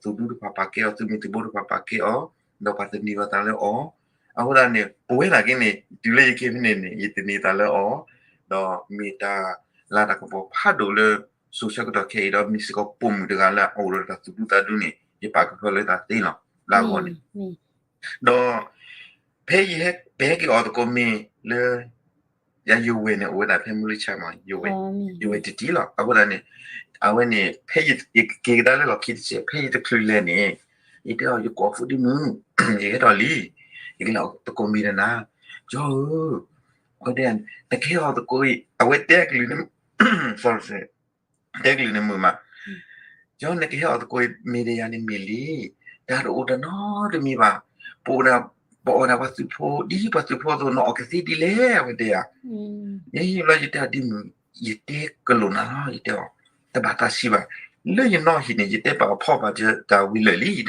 သူၣ်ဒူတဖၣ်ပာ်ကဲအီၤ, သုးမုၢ်သံၣ်ဘိတဖၣ်ပာ်ကဲအီၤ, ဒီးပှၤသန့ၤအသးလၢအီၤ, အဃိသတးန့ၣ် ပဝဲဒၣ်က့န့ၣ် တုၤလၢယက့ၤဖဲန့ၣ်န့ၣ် ယသန့ၤအသးလၢအီၤ, ဒီးမ့ၢ်တၢ်လၤတၢ်ကပီၤဖးဒိၣ်လၢ စိၤဆၢကတီၢ်ခဲအံၤဒီး မ့ၢ်စ့ၢ်ကီးပိာ်မုၣ်တဂၤလၢအအိၣ်ဒီးတၢ်သူၣ်ဒူသးဒူန့ၣ် ယပာ်ကဖၢလၢတၢ်သ့လီၤ လၢအဂီၢ်န့ၣ်, ဒီး ဖဲယဟဲ ပဟဲက့ၤအီၣ်သကိးမ့ၤလၢ တၢ်ယိၤဝဲန့ၣ် အိၣ်ဝဲဒၣ်ဖဲမုၢ်လၢဆါမး ယိၤဝဲ, ယိၤဝဲတံၢ်တံၢ်လီၤ. အဃိသတးန့ၣ် အဝဲန့ၣ် ဖဲယက့ၤကဒါလၢလီၢ်ခံတစဲး ဖဲယတချုးလဲၤန့ၣ် ယတဲအီၤ ယကိးဖိဒ်မုၢ် ယဟဲထီၣ်လံ, ယကလဲၤအီၣ်သကိးမ့ၤဒီးနၤ, ကၠီဧၢ, အဝဲတဲ နကဟဲအီၣ်သကိးအံၤ အဝဲတဲကလုၢ်န့ၣ် sorry, တဲကလုၢ်န့ၣ်မုာ်မး, ကၠီ နကဟဲအီၣ်သကိးမ့ၤဒီးယၤန့ၣ်မ့ၢ်လံ, တၢ်တအိၣ်တၢ်နီတမံၤဘၣ်, ပအိၣ်ဒၣ် ပအီၣ်ဒၣ်ပှၤသုးဖိ ဒ်ပှၤသုးဖိအသိး နအီၣ်ကသ့ဒ်လဲၣ် အဝဲတဲယၤ, ယဘျီယတဲအီၤဒ်မုၢ် ယတဲကလိာ်နၤလီၤ ယတဲအီၤ, တဘၣ်သးဆံးဘၣ်, လၢယနီၢ်ဟံၣ်န့ၣ် ယတဲပာ်အဖီၣ်ဘၣ်တၢ်ဝံၤလၢာ်လံဒီး, နဟီ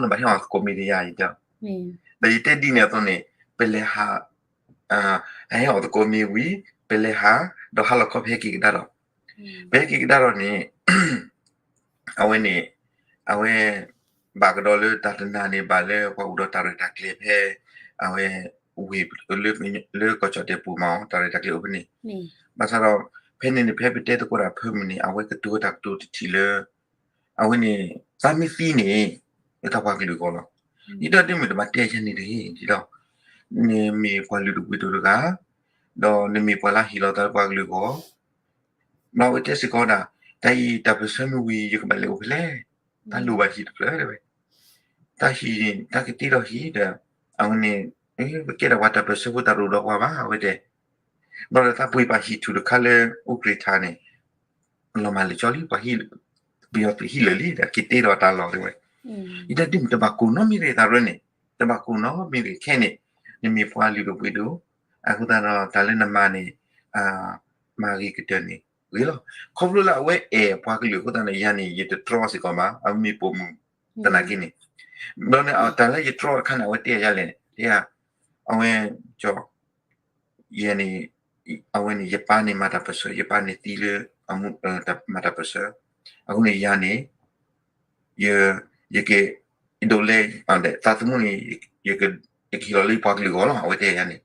နဘၣ်ဟဲအီၣ်သကိးမ့ၤဒီးယၤ ယတဲအီၤ, ဒီးယတဲဒ်န့ၣ်အသိးန့ၣ် ပလဲၤဟး ဟဲအီၣ်သကိးမ့ၤဝံၤ ပလဲၤဟး ဒီးဟါလီၤခီပဟဲက့ၤကဒါဒီး, ပဟဲက့ၤကဒါဒီးန့ၣ် အဝဲန့ၣ် အဝဲ ဘၣ်ကဒီးလၢတၢ်တနၤန့ၣ် ဘၣ်လၢပှၤအိၣ်ဒီးတၢ်ရဲၣ်တၢ်ကျဲၤဖဲ အဝဲ ဝ့ၢ် လၢကီၢ်ကၠီၣ်တဲာ်ပူၤမး တၢ်ရဲၣ်တၢ်ကျဲၤအိၣ်ဖဲန့ၣ်, ဘၣ်ဆၣ်ဒီး ဖဲန့ၣ်န့ၣ် ဖဲပတဲသကိးတၢ်ဖၢမုၢ်န့ၣ် အဝဲကတိၤတၢ်ကတိၤတထံၣ်လၢ အဝဲန့ၣ် သးမ့ၢ်သံန့ၣ် လၢတၢ်ပှၤကလုာ်အဂီၢ်လီၤ. ဒ်သိးဒ်မုၢ်တဘၣ်တဲယၤန့ၣ်တဂ့ၤ ဒ်သိး နမ့ၢ်ပှၤလုၢ်ဒိၣ်ပှ့ၤဒိၣ်တဂၤ, ဒီးနမ့ၢ်ပှၤလၢဟ့ၣ်လီၤသးလၢပှၤကလုာ်အဂီၢ်, ဒီးအဝဲတဲစ့ၢ်ကီးဒၣ် တၢ်အံၤတၢ်ပၢၢ်ဆၢမ့ၢ်ဝံၤ ယကဘၣ်လဲၤအိၣ်ဖဲလဲၣ်, တၢ်လိၣ်ဘၣ်ဟံၣ်တဖျၢၣ်တဲဝဲ, တၢ်ဟံၣ်န့ၣ် တၢ်ကတ့ထီၣ်ဟံၣ်ဒီး အဝဲန့ၣ် ပကဲဒၣ်ပှၤတၢ်ပၢၢ်ဆၢဖိတၢ်ရိၣ်ဒီးပှၤဘၣ် အဝဲတဲ ဘျီဒီးသးပှ့ၤပာ်ဟံၣ်ထူၣ်တခါလၢ အိၣ်ကြ့ၢ်ထါန့ၣ် လီၤမၢ်လၢာ်ကၠီလံ ပှၤဟံၣ် ပယီၤသုးဟံၣ်လၢာ်လံ ဒီးက့ၤတ့ဒီးတၢ်လီၢ်တဲဝဲ, ယတဲဒ်မုၢ်တဘၣ်ကိၢ်နီတမံၤတဂ့ၤ သးရၢန့ၣ်, တဘၣ်ကိၢ်နီတမံၤတဂ့ၤ ခဲအံၤန့ၣ် နမ့ၢ်ပှၤလုၢ်ဒိၣ်ပှ့ၤဒိၣ်, အဃိသတးဒီးတၢ်လၢနမၤန့ၣ် မၤဂ့ၤကတၢၢ်န့ၣ်ဂ့ၤလီၤ. ခီဖျိလၢအဝဲအဲၣ်ပှၤကလုာ်အဃိသတးန့ၣ် ယၤန့ၣ် ယတတြီစ့ၢ်ကီးဘၣ် အမ့ၢ်ပိာ်မုၣ်သနာ်က့န့ၣ်, ဘျီန့ၣ် တၢ်လၢယတြီတခါန့ၣ် အဝဲတဲယၤလဲၣ် တဲယၤ, အဝဲ ကၠီ ယဲန့ၣ် အဝဲန့ၣ် ယပၢ်န့ၣ်မၤတၢ်ပၢၢ်ဆၢ ယပၢ်န့ၣ်သံလၢ အမူ မၤတၢ်ပၢၢ်ဆၢ, အဃိန့ၣ်ယၤန့ၣ် ယ ယက ယဒိးလဲ သးသမူန့ၣ် ယကဟ့ၣ်လီၤလၢယပှၤကလုာ်အဂီၢ်လီၤ အဝဲတဲယၤန့ၣ်,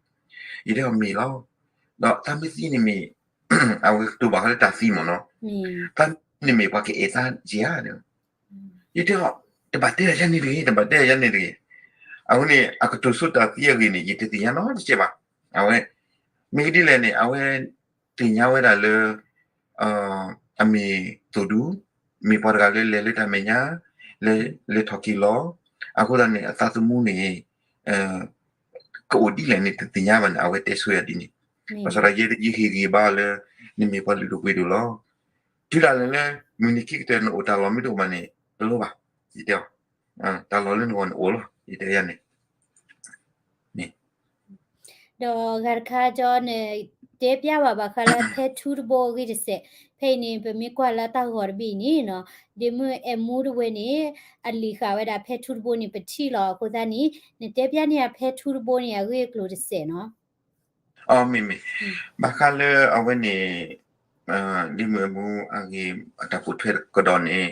ယတဲအီၤမ့ၢ်လီၤ, ဒီးသးမ့ၢ်သံန့ၣ်မ့ၢ် အဝဲကတိၤဘၣ်ဃးလၢတၢ်သံမ့ၢ်နီၤ, သးမ့ၢ်သံန့ၣ်မ့ၢ်ပှၤကအဲၣ်သးက့ဧါ ယတဲအီၤ တဘၣ်တဲယၤန့ၣ်တဂ့ၤ တဘၣ်တဲယၤန့ၣ်တဂ့ၤ, အဝဲန့ၣ် အကတိၤဆိတၢ်သံအဂ့ၢ်န့ၣ် ယတသ့ၣ်ညါနီတစဲးဘၣ်, အဝဲ မ့ၢ်ကဒ်လဲၣ်န့ၣ် အဝဲသ့ၣ်ညါဝဲဒၣ်လၢ အမ့ၢ်သိၣ်ဒူ မ့ၢ်ပှၤတဂၤလၢလဲၤလၢတၢ်မဲာ်ညါ လဲၤလဲၤထီၣ်က့ၤလီၤ, အဃိသတးန့ၣ် အသးသမူန့ၣ် ကအိၣ်ဒ်လဲၣ်န့ၣ် တသ့ၣ်ညါဘၣ်န့ၣ် အဝဲတဲဆိယၤဒ်န့ၣ်, ဘၣ်ဆၣ်ဒီးယဲယဟ့ၣ်ဂံၢ်ဘါအီၤလၢ နမ့ၢ်ပှၤလုၢ်ဒိၣ်ပှ့ၤဒိၣ်လီၤ, တုၤဒၣ်လဲာ်လၢ မုၢ်နံၤခံကတၢၢ်နအိၣ်တၢ်လီၢ်မ့ၢ်တအိၣ်ဘၣ်န့ၣ် တလိၣ်ဘၣ်, ယတဲအီၤ တၢ်လီၢ်လၢနဂီၢ်န့ၣ်အိၣ်လီၤ ယတဲယၤန့ၣ် ဒီးဂၤတခါကၠီနတဲပျဲဘၣ်ဘၣ်ဃးလၢဖဲထူတဘိအဂ့ၢ်တစဲး, ဖဲအံၤန့ၣ် ပမ့ၢ်ကွၢ်လၢတၢ်ဂီၤတဘ့ၣ်အံၤန့ၣ်နီၤ, ဒ့မုၢ်အဲၣ်မူတဝဲန့ၣ် အလံာ်ဃာ်ဝဲဒၣ်ဖဲထူတဘိန့ၣ် ပထံၣ်လီၤအဃိသတးန့ၣ် နတဲပျဲန့ၢ်ယၤဖဲထူတဘိန့ၣ် အဂ့ၢ်အကျိၤတစဲးနီၤ. အမ့ၢ်မ့ၢ်, ဘၣ်ဃးလၢအဝဲန့ၣ် ဒ့မုၢ်အဲၣ်မူအဂ့ၢ် အတၢ်ပိာ်ထွဲကဒီးန့ၣ်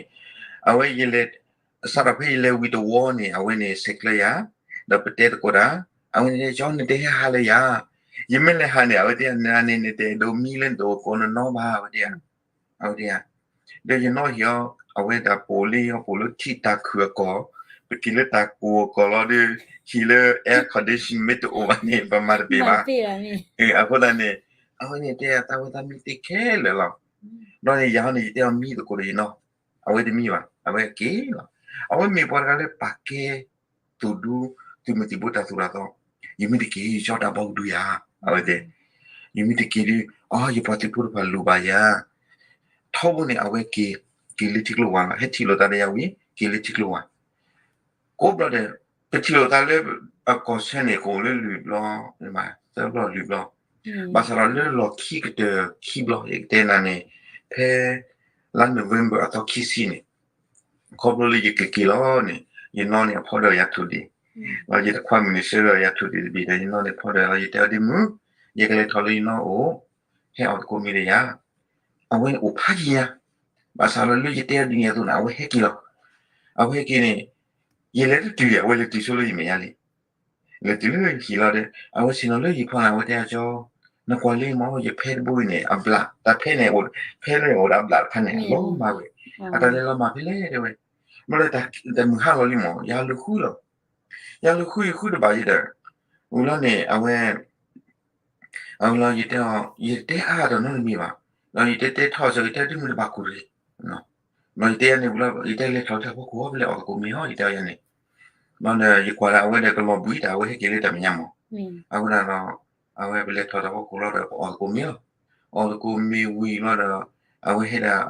အဝဲယလဲၤ စးထီၣ်ဖဲယလဲၤဝံၤတဝီန့ၣ် အဝဲန့ၣ်ဆဲးကျၢယၤ, ဒီးပတဲသကိးတၢ်, အဝဲန့ၣ် ကၠီ နတဟဲဟးလၢယၤ, ယမ့ၢ်လဲၤဟးန့ၣ် အဝဲတဲယၤ နၤန့ၣ် နတအဲၣ်ဒိးမံလၢနတအိၣ်ကိးနနီၤဘၣ် အဝဲတဲယၤ, အဝဲတဲယၤ, ဒီးယနီၣ်ဟ့ၣ်အီၤ အဝဲဒၣ်ပိာ်လံအီၤပိာ်လၢထံတၢ်ခုၣ်အကီၢ်, ပထံၣ်လၢတၢ်ကိၢ်အကီၢ်လီၤဒီး ဟံၣ်လၢ air condition မ့ၢ်တအိၣ်ဘၣ်န့ၣ် ပမၤတပ့ၤဘၣ်, အဃိသတးန့ၣ် အဝဲန့ၣ်တဲယၤ သးဝဲသးမံသ့ခဲလၢာ်လီၤ, ဘျီန့ၣ်ယၤဟီန့ၣ် ယတဲအီၤမံသကိးဒီးယနီၣ်, အဝဲတမံဘၣ် အဝဲက့ၤလီၤ, အဝဲမ့ၢ်ပှၤတဂၤလၢပာ်ကဲ သိၣ်ဒူ သုးမုၢ်သံၣ်ဘိတၢ်သိၣ်တၢ်သီ, ယမ့ၢ်တက့ၤ ယကၠီတၢ်ဘီကဒုယၤ, အဝဲတဲ, ယမ့ၢ်တက့ၤဒီး အီ ယပှၤသုးဖိတဖၣ်လိၣ်ဘၣ်ယၤ, ထီဘိန့ၣ် အဝဲက့ၤ က့ၤလၢထံကျိဝၤလီၤ, ဟဲထံၣ်လိာ်သးဒီးယၤဝံၤ က့ၤလၢထံကျိဝၤ, ကိးဘျီဒီး ပထံၣ်လိာ်သးလၢ အကီၢ်ဆၢန့ၣ် ကအိၣ်လၢလွံၢ်ဘျီ, သၢဘျီလွံၢ်ဘျီ, ဘၣ်ဆၣ်ဒီးလၢလီၢ်ခံကတၢၢ်ခံဘျီ ယကတဲနၤန့ၣ် ဖဲ လါ November အသီခံဆံန့ၣ် ခီဖျိလၢယကက့ၤလီၤန့ၣ် ယနီၣ်န့ၣ်အဖီဒီးယၤထိၣ်ဒ့ၣ်, ဒီးယတခွါမုၣ်န့ၣ်ဆှၢဒီးယၤထိၣ်ဒ့ၣ်တဘ့ၣ်ဒီး ယနီၣ်န့ၣ်ဖီဒီးလီၤ ယတဲအီၤဒ့မုၢ်, ယကလဲၤထီၣ်လၢယနီၣ်အိၣ်, ဟဲအီၣ်သကိးမ့ၤဒီးယၤ, အဝဲန့ၣ်အိၣ်ဖးယံၤညါ, ဘၣ်ဆၣ်ဒီးလၢယတဲအီၤဒ်န့ၣ်အသိးန့ၣ် အဝဲဟဲက့ၤလီၤ, အဝဲဟဲက့ၤန့ၣ် ယလဲၤတတုၤ အဝဲလဲၤတုၤဆိလၢယမဲာ်ညါလံ လဲၤတုၤလၢယဟံၣ်လီၤဒီး အဝဲဆ့ၣ်နီၤလၢယဖီလာ် အဝဲတဲအီၤကၠီ, နကွၢ်လံမ့ၢ် ယဖဲတဘိအံၤန့ၣ် အဘျး တၢ်ဖဲန့ၣ် ဖဲန့ၣ်အိၣ်ဒီးအဘျးတဖၣ်န့ၣ် လီၤမၢ်ဝဲ, အတၢ်လဲၤလီၤမၢ်ဖဲလဲၣ်တဲဝဲ, ဘျီဒီးတၢ်မုၢ်ဟါလီၤလံမ့ၢ် ယၤလူၤဃုလီၤ, ယၤလူၤဃုယဃုတဘၣ်ယဒီး, ဝံၤလီၤန့ၣ် အဝဲ အဝဲလီၤ ယတဲအါတနီတမံၤဘၣ်, ဒီးယတဲတဲထီၣ်စၢၤ ယတဲဒ်မုၢ်တဘၣ်ကူၣ်တဂ့ၤ, ဒီးယတဲယၤန့ၣ်ဝံၤလီၤ ယတဲလဲၤထီၣ်လၢတၢ်ဖီခိၣ်အီၤ ပလဲၤအီၣ်သကိးမ့ၤအီၤ ယတဲယၤန့ၣ်, ဒီးယကွၢ်ဒၣ်အဝဲဒီးကလီၤဘှံးတၢ် အဝဲဟဲက့ၤလၢတၢ်မဲာ်ညါမး, အဃိဒီး အဝဲပလဲၤထီၣ်တၢ်ဖီခိၣ်လီၤဒီး ပအီၣ်သကိးမ့ၤလီၤ, အီၣ်သကိးမ့ၤဝံၤလီၤဒီး အဝဲဟဲဒၣ်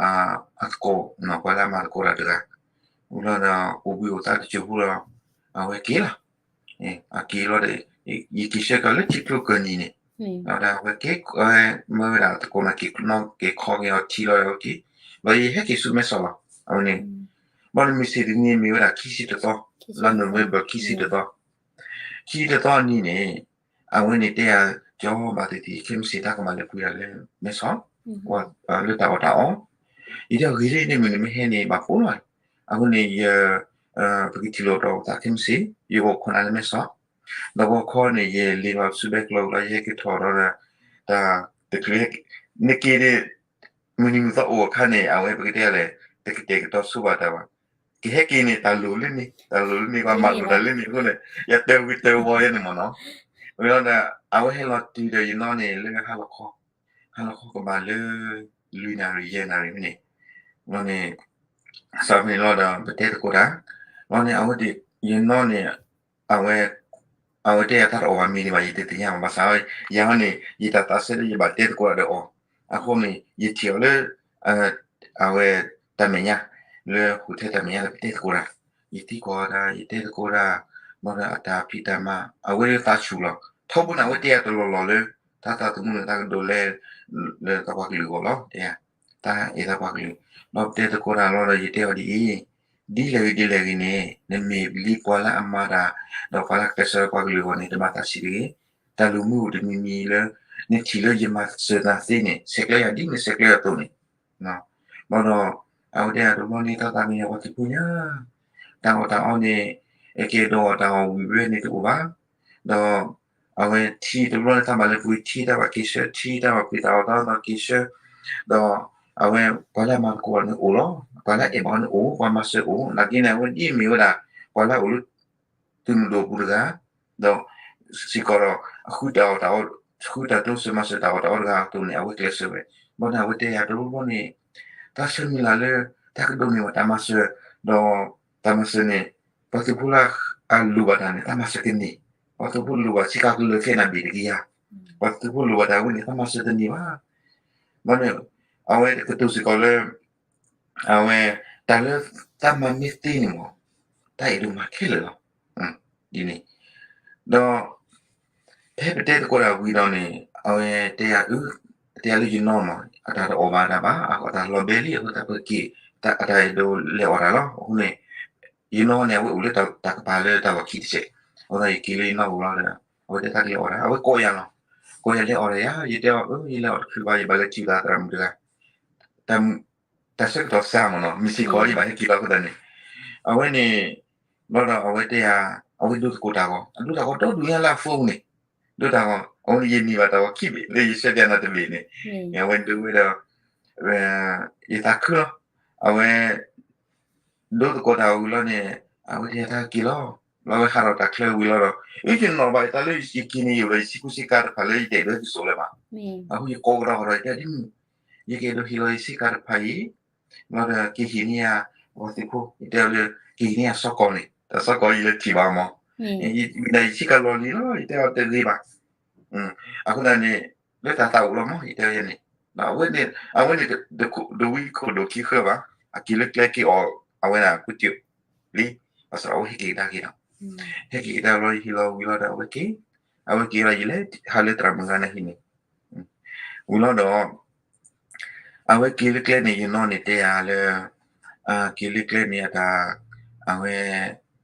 အသကိး ပှၤလၢအမၤသကိးတၢ်တဂၤ, ဝံၤလီၤဒီး အိၣ်ဘှံးအိၣ်သါတစိၢ်ဖိဒီး အဝဲက့ၤလီၤ အက့ၤလီၤဒီး ယက့ၤဆှၢကီးလၢထံကျိကၢၢ်နံၤန့ၣ်, ဒီးအဝဲက့ၤ မၢဝဲဒၣ်သကိးန့ၣ် က့ၤနီၣ်က့ၤခီက့ၤအီၤထံလီၤဒီးအဝဲက့ၤ, ဒီးယဟဲက့ၤဆူမဲဆီးလီၤ အဝဲန့ၣ်, ဘၣ်လၢမုၢ်ဆ့ၣ်တနံၤမ့ၢ်ဝဲဒၣ်ခံဆံတသီ, လါ November ခံဆံတသီ, ခံဆံတသီအနံၤန့ၣ် အဝဲန့ၣ်တဲယၤ ကၠီဘၣ်သ့ၣ်သ့ၣ် ခဲမုၢ်ဆ့ၣ်တၢ်ကမၤလၢပှဲၤဒၣ်လၢမဲဆီး, လၢတၢ်အီၣ်တၢ်အီ, ယတဲအီၤဂ့ၤလံန့ၣ် မုၢ်နံၤမ့ၢ်ဟဲန့ၣ် ဘၣ်ဖှိၣ်လီၤ, အဃိန့ၣ်ယ ပကထံၣ်လိာ်တီၢ်သးခဲမုၢ်ဆ့ၣ် ယအိၣ်ခိးနၤလၢမဲဆီး, ဒီးဂီၤခီန့ၣ် ယလဲၤလီၤဆူဘဲကျိၤလီၤ ယဟဲက့ၤထီၣ်ဒီး တၢ်တချုး နက့ၤန့ၣ် မုၢ်နံၤမုၢ်သီအိၣ်အခါန့ၣ် အဝဲပကတဲလဲၣ် တကတဲာ်ကတီၤဆိဘၣ်တၢ်ဘၣ်, ကဟဲက့ၤန့ၣ် တၢ်လိၣ်လၢန့ၣ် တၢ်လိၣ်လၢန့ၣ် ပှၤမၤလိာ်တၢ်လၢန့ၣ်အဃိန့ၣ် ယတဲဝံၤတဲဝီယဲန့ၣ်မ့ၢ်နီၤ, ဝံၤလီၤဒီး အဝဲဟဲလီၤတုၤဒီးယနီၢ်န့ၣ် လၢဟါလီၤခီ, ဟါလီၤခီကဘၣ်လၢ လွံၢ်နၣ်ရံၣ်ယဲၢ်နၣ်ရံၣ်န့ၣ်, လီၤန့ၣ် စးဖဲန့ၣ်လီၤဒီး ပတဲသကိးတၢ်, လီၤန့ၣ် အဝဲ ယနီၢ်န့ၣ် အဝဲ အဝဲတဲယၤတၢ်တအီၣ်ဘၣ်မ့ၤဒံးဘၣ် ယတသ့ၣ်ညါဘၣ် ဘၣ်ဆၣ် ယၤဟီန့ၣ် ယတၢ်သးစဲလၢယဘၣ်တဲသကိးတၢ်ဒီးအီၤ, အဃိန့ၣ် ယထံၣ်အီၤလၢ အဝဲ တၢ်မဲာ်ညါ လၢဟူးထဲတၢ်မဲာ်ညါလၢပတဲသကိးတၢ်, ယသံကွၢ်တၢ် ယတဲသကိးတၢ်, ဘၣ်ဒီးအတၢ်ဖံးတၢ်မၤ အဝဲလၢသးဆူၣ်လီၤ, ထီဘိန့ၣ် အဝဲတဲယၤတလီၢ်လီၢ်လၢ တၢ်သးသမူန့ၣ် တၢ်ကဒိးလဲ လၢတၢ်ပှၤကလုာ်အဂီၢ်လီၤ တဲယၤ, တၢ်အဲၣ်တၢ်ပှၤကလုာ်, ဒီးပတဲသကိးတၢ်လီၤဒီး ယတဲအီၤဒ်အံၤ ဒ်လဲၣ်ဂ့ၤဒ်လဲၣ်ဂ့ၤန့ၣ် နမ့ၢ်လံပှၤလၢအမၤတၢ် ဒီးပှၤလၢကကျဲးစၢးလၢပှၤကလုာ်အဂီၢ်န့ၣ် တမၤသးဆံးတဂ့ၤ, တၢ်လုၢ်မူတမံၤမံၤလၢ နထံၣ်လၢယမၤစၢၤနၤသ့န့ၣ် ဆဲးကျၢယၤဒ်နဆဲးကျၢယၤအသိးန့ၣ်, ဘၣ်ဒီး အဝဲတဲယၤတဘျီန့ၣ် တၢ်သးမံယၤပှၤသုးဖိညါ, တၢ်အီၣ်တၢ်အီန့ၣ် အကဲဒိးအီၣ်တၢ်အီၣ်ဝံၤဝဲန့ၣ်တအိၣ်ဘၣ်, ဒီး အဝဲထံတဘျီန့ၣ် တၢ်ဘၣ်လဲၤပှ့ၤထံ တၢ်ဘၣ်က့ၤဆှၢထံ တၢ်ဘၣ်ပှ့ၤတၢ်အီၣ်တၢ်အီဒီးက့ၤဆှၢ, ဒီး အဝဲပှၤလၢအမၤသကိးအီၤန့ၣ်အိၣ်လီၤ, ပှၤလၢအအဲၣ်ဘၣ်အီၤန့ၣ်အိၣ် ပှၤမၤစၢၤအိၣ် နာ်က့န့ၣ် အဝဲဒ်အမ့ၢ်ဝဲဒၣ် ပှၤလၢအအိၣ်လၢ သုးမုၢ်ဒိၣ်အပူၤတဂၤ, ဒီး စ့ၢ်ကီးဒီး အဃုတၢ်အီၣ်တၢ်အီ ဃုတၢ်တိစၢၤမၤစၢၤတၢ်အီၣ်တၢ်အီတဂၤအသိးန့ၣ် အဝဲကျဲးစၢးဝဲ, ဘၣ်န့ၣ် အဝဲတဲယၤတဘျီန့ၣ် တၢ်ဆၢမုၢ်လၢ်လၢ တၢ်ကဒိးန့ၢ်ဘၣ်တၢ်မၤစၢၤ, ဒီး တၢ်မၤစၢၤန့ၣ် ပှၤသုးဖိလၢအလိၣ်ဘၣ်တၢ်န့ၣ် တၢ်မၤစၢၤကန့ၢ်, ပှၤသုးဖိလိၣ်ဘၣ်ဆ့ကၤကလၢာ်ခဲအံၤန့ၣ် ဘ့ၣ်တကယၤ, ပှၤသုးဖိလိၣ်ဘၣ်တၢ်ဝဲန့ၣ် တၢ်မၤစၢၤတန့ၢ်ဘၣ်, ဘၣ်န့ၣ် အဝဲကတိၤစ့ၢ်ကီးလၢ အဝဲ တၢ်လၢတၢ်မၤမ့ၢ်သ့န့ၣ်မး တၢ်အဲၣ်ဒိးမၤခဲလၢာ်လီၤ, ဒ်န့ၣ်, ဒီး ဖဲပတဲသကိးတၢ်ဝံၤဒီးန့ၣ် အဝဲတဲယၤ အၢ တဲယၤလၢယနီၢ်မး အတၢ်တအီၣ်ဘၣ်တၢ်ဘၣ် အတၢ်လီၤဘဲလံ အဃိသတးပက့ၤ အတၢ်အဲၣ်ဒိးလဲၤအီၣ်တၢ်လီၤ. အဃိန့ၣ် ယနီၢ်န့ၣ် အဝဲအိၣ်လၢတၢ်ကပၤလၢတၢ်လီၢ်ခံတစဲး, အဃိသတးယက့ၤလၢယနီၢ်ပူၤလီၤဒီး အဝဲတဲတၢ်ကလဲၤအီၣ်တၢ် အဝဲကိးယၤလီၤ. ကိးယၤလဲၤအီၣ်ဒီးယၤ ယတဲအီၤ အၢ ယလဲၤအီၣ်တချုးဘၣ် ယဘၣ်လဲၤထံၣ်သးသရၣ်မုၣ်တဂၤ တၢ်ဆၢကတီၢ်စှၤမးနီၤ မုၢ်ဆ့ၣ်ခီယဘၣ်ဟဲက့ၤလီၤအဃိသတးန့ၣ် အဝဲန့ၣ် ဘျီဒီးအဝဲတဲယၤ အဝဲဒိးသကိးတၢ်ဂီၤ အဒိးတၢ်ဂီၤဒီဒူၣ်ညါလၢအ phone န့ၣ် ဒိးတၢ်ဂီၤ အဝဲန့ၣ်ယန့ၢ်ဘၣ်တၢ်ဂီၤခံဘ့ၣ် လၢယဆၢတဲာ်နၤတဘ့ၣ်န့ၣ် အဝဲဒိးဝဲဒီး ယသးခုလီၤ အဝဲ ဒိးသကိးတၢ်ဝံၤလီၤန့ၣ် အဝဲတဲယၤတၢ်က့ၤလီၤ လီၤဝဲဟးထီၣ်တၢ်ချၢဝံၤလီၤဒီး အယနီၣ်ဘၣ်ယတၢ်လၢယက့ၤန့ၣ်ယအိၣ်ဒီးယဆံးကူဆံးကၤတဖၣ်လၢယတအဲၣ်ဒိးဟဲက့ၤစိာ်လၢၤဘၣ် အဃိယကိးကဒီးဃီဒီးယတဲဒ်မုၢ် ယကအဲၣ်ဒိးဟ့ၣ်လီၤယဆံးကၤတဖၣ်အံၤ လီၤဒီးက့ၤဟ့ၣ်န့ၢ်ယၤ ပှၤသုးဖိ ယတဲအီၤလၢ က့ၤဟ့ၣ်န့ၢ်ယၤစီကီးန့ၣ် တၢ်စီကီးယလဲၤထံၣ်ဘၣ်မး ယမ့ၢ်ဒၣ်ယဆံးကၤလီၢ်လံၤလီၤ ယတဲအီၤတဂ့ၤဘၣ် အဃိသတးန့ၣ် လၢတၢ်သးအိၣ်လီၤမး ယတဲအီၤယဲန့ၣ် အဝဲန့ၣ် အဝဲန့ၣ် တဝံခိၣ်ဒိၣ်ခံဃၢဘၣ် အက့ၤလၢကျဲက့ၤအီၣ် အဝဲဒၣ်ကူစၢၢ်လံ ဘၣ်ဆၣ်အဝဲဟဲက့ၤကဒါက့ၤဒီး ဟဲက့ၤကဒါလီၤယဟံၣ်လီၤဝံၤလီၤဒီး အဝဲက့ၤ အဝဲက့ၤလီၤယလဲၤဟးလၢသရၣ်မုၣ်ဂၤန့ၣ်ဟံၣ်န့ၣ် ဝံၤလီၤဒီး အဝဲက့ၤလၢကျဲန့ၣ် ယနီၢ်န့ၣ်တဲယၤလၢ က့ၤလၢကျဲန့ၣ်အတၢ် အဝဲ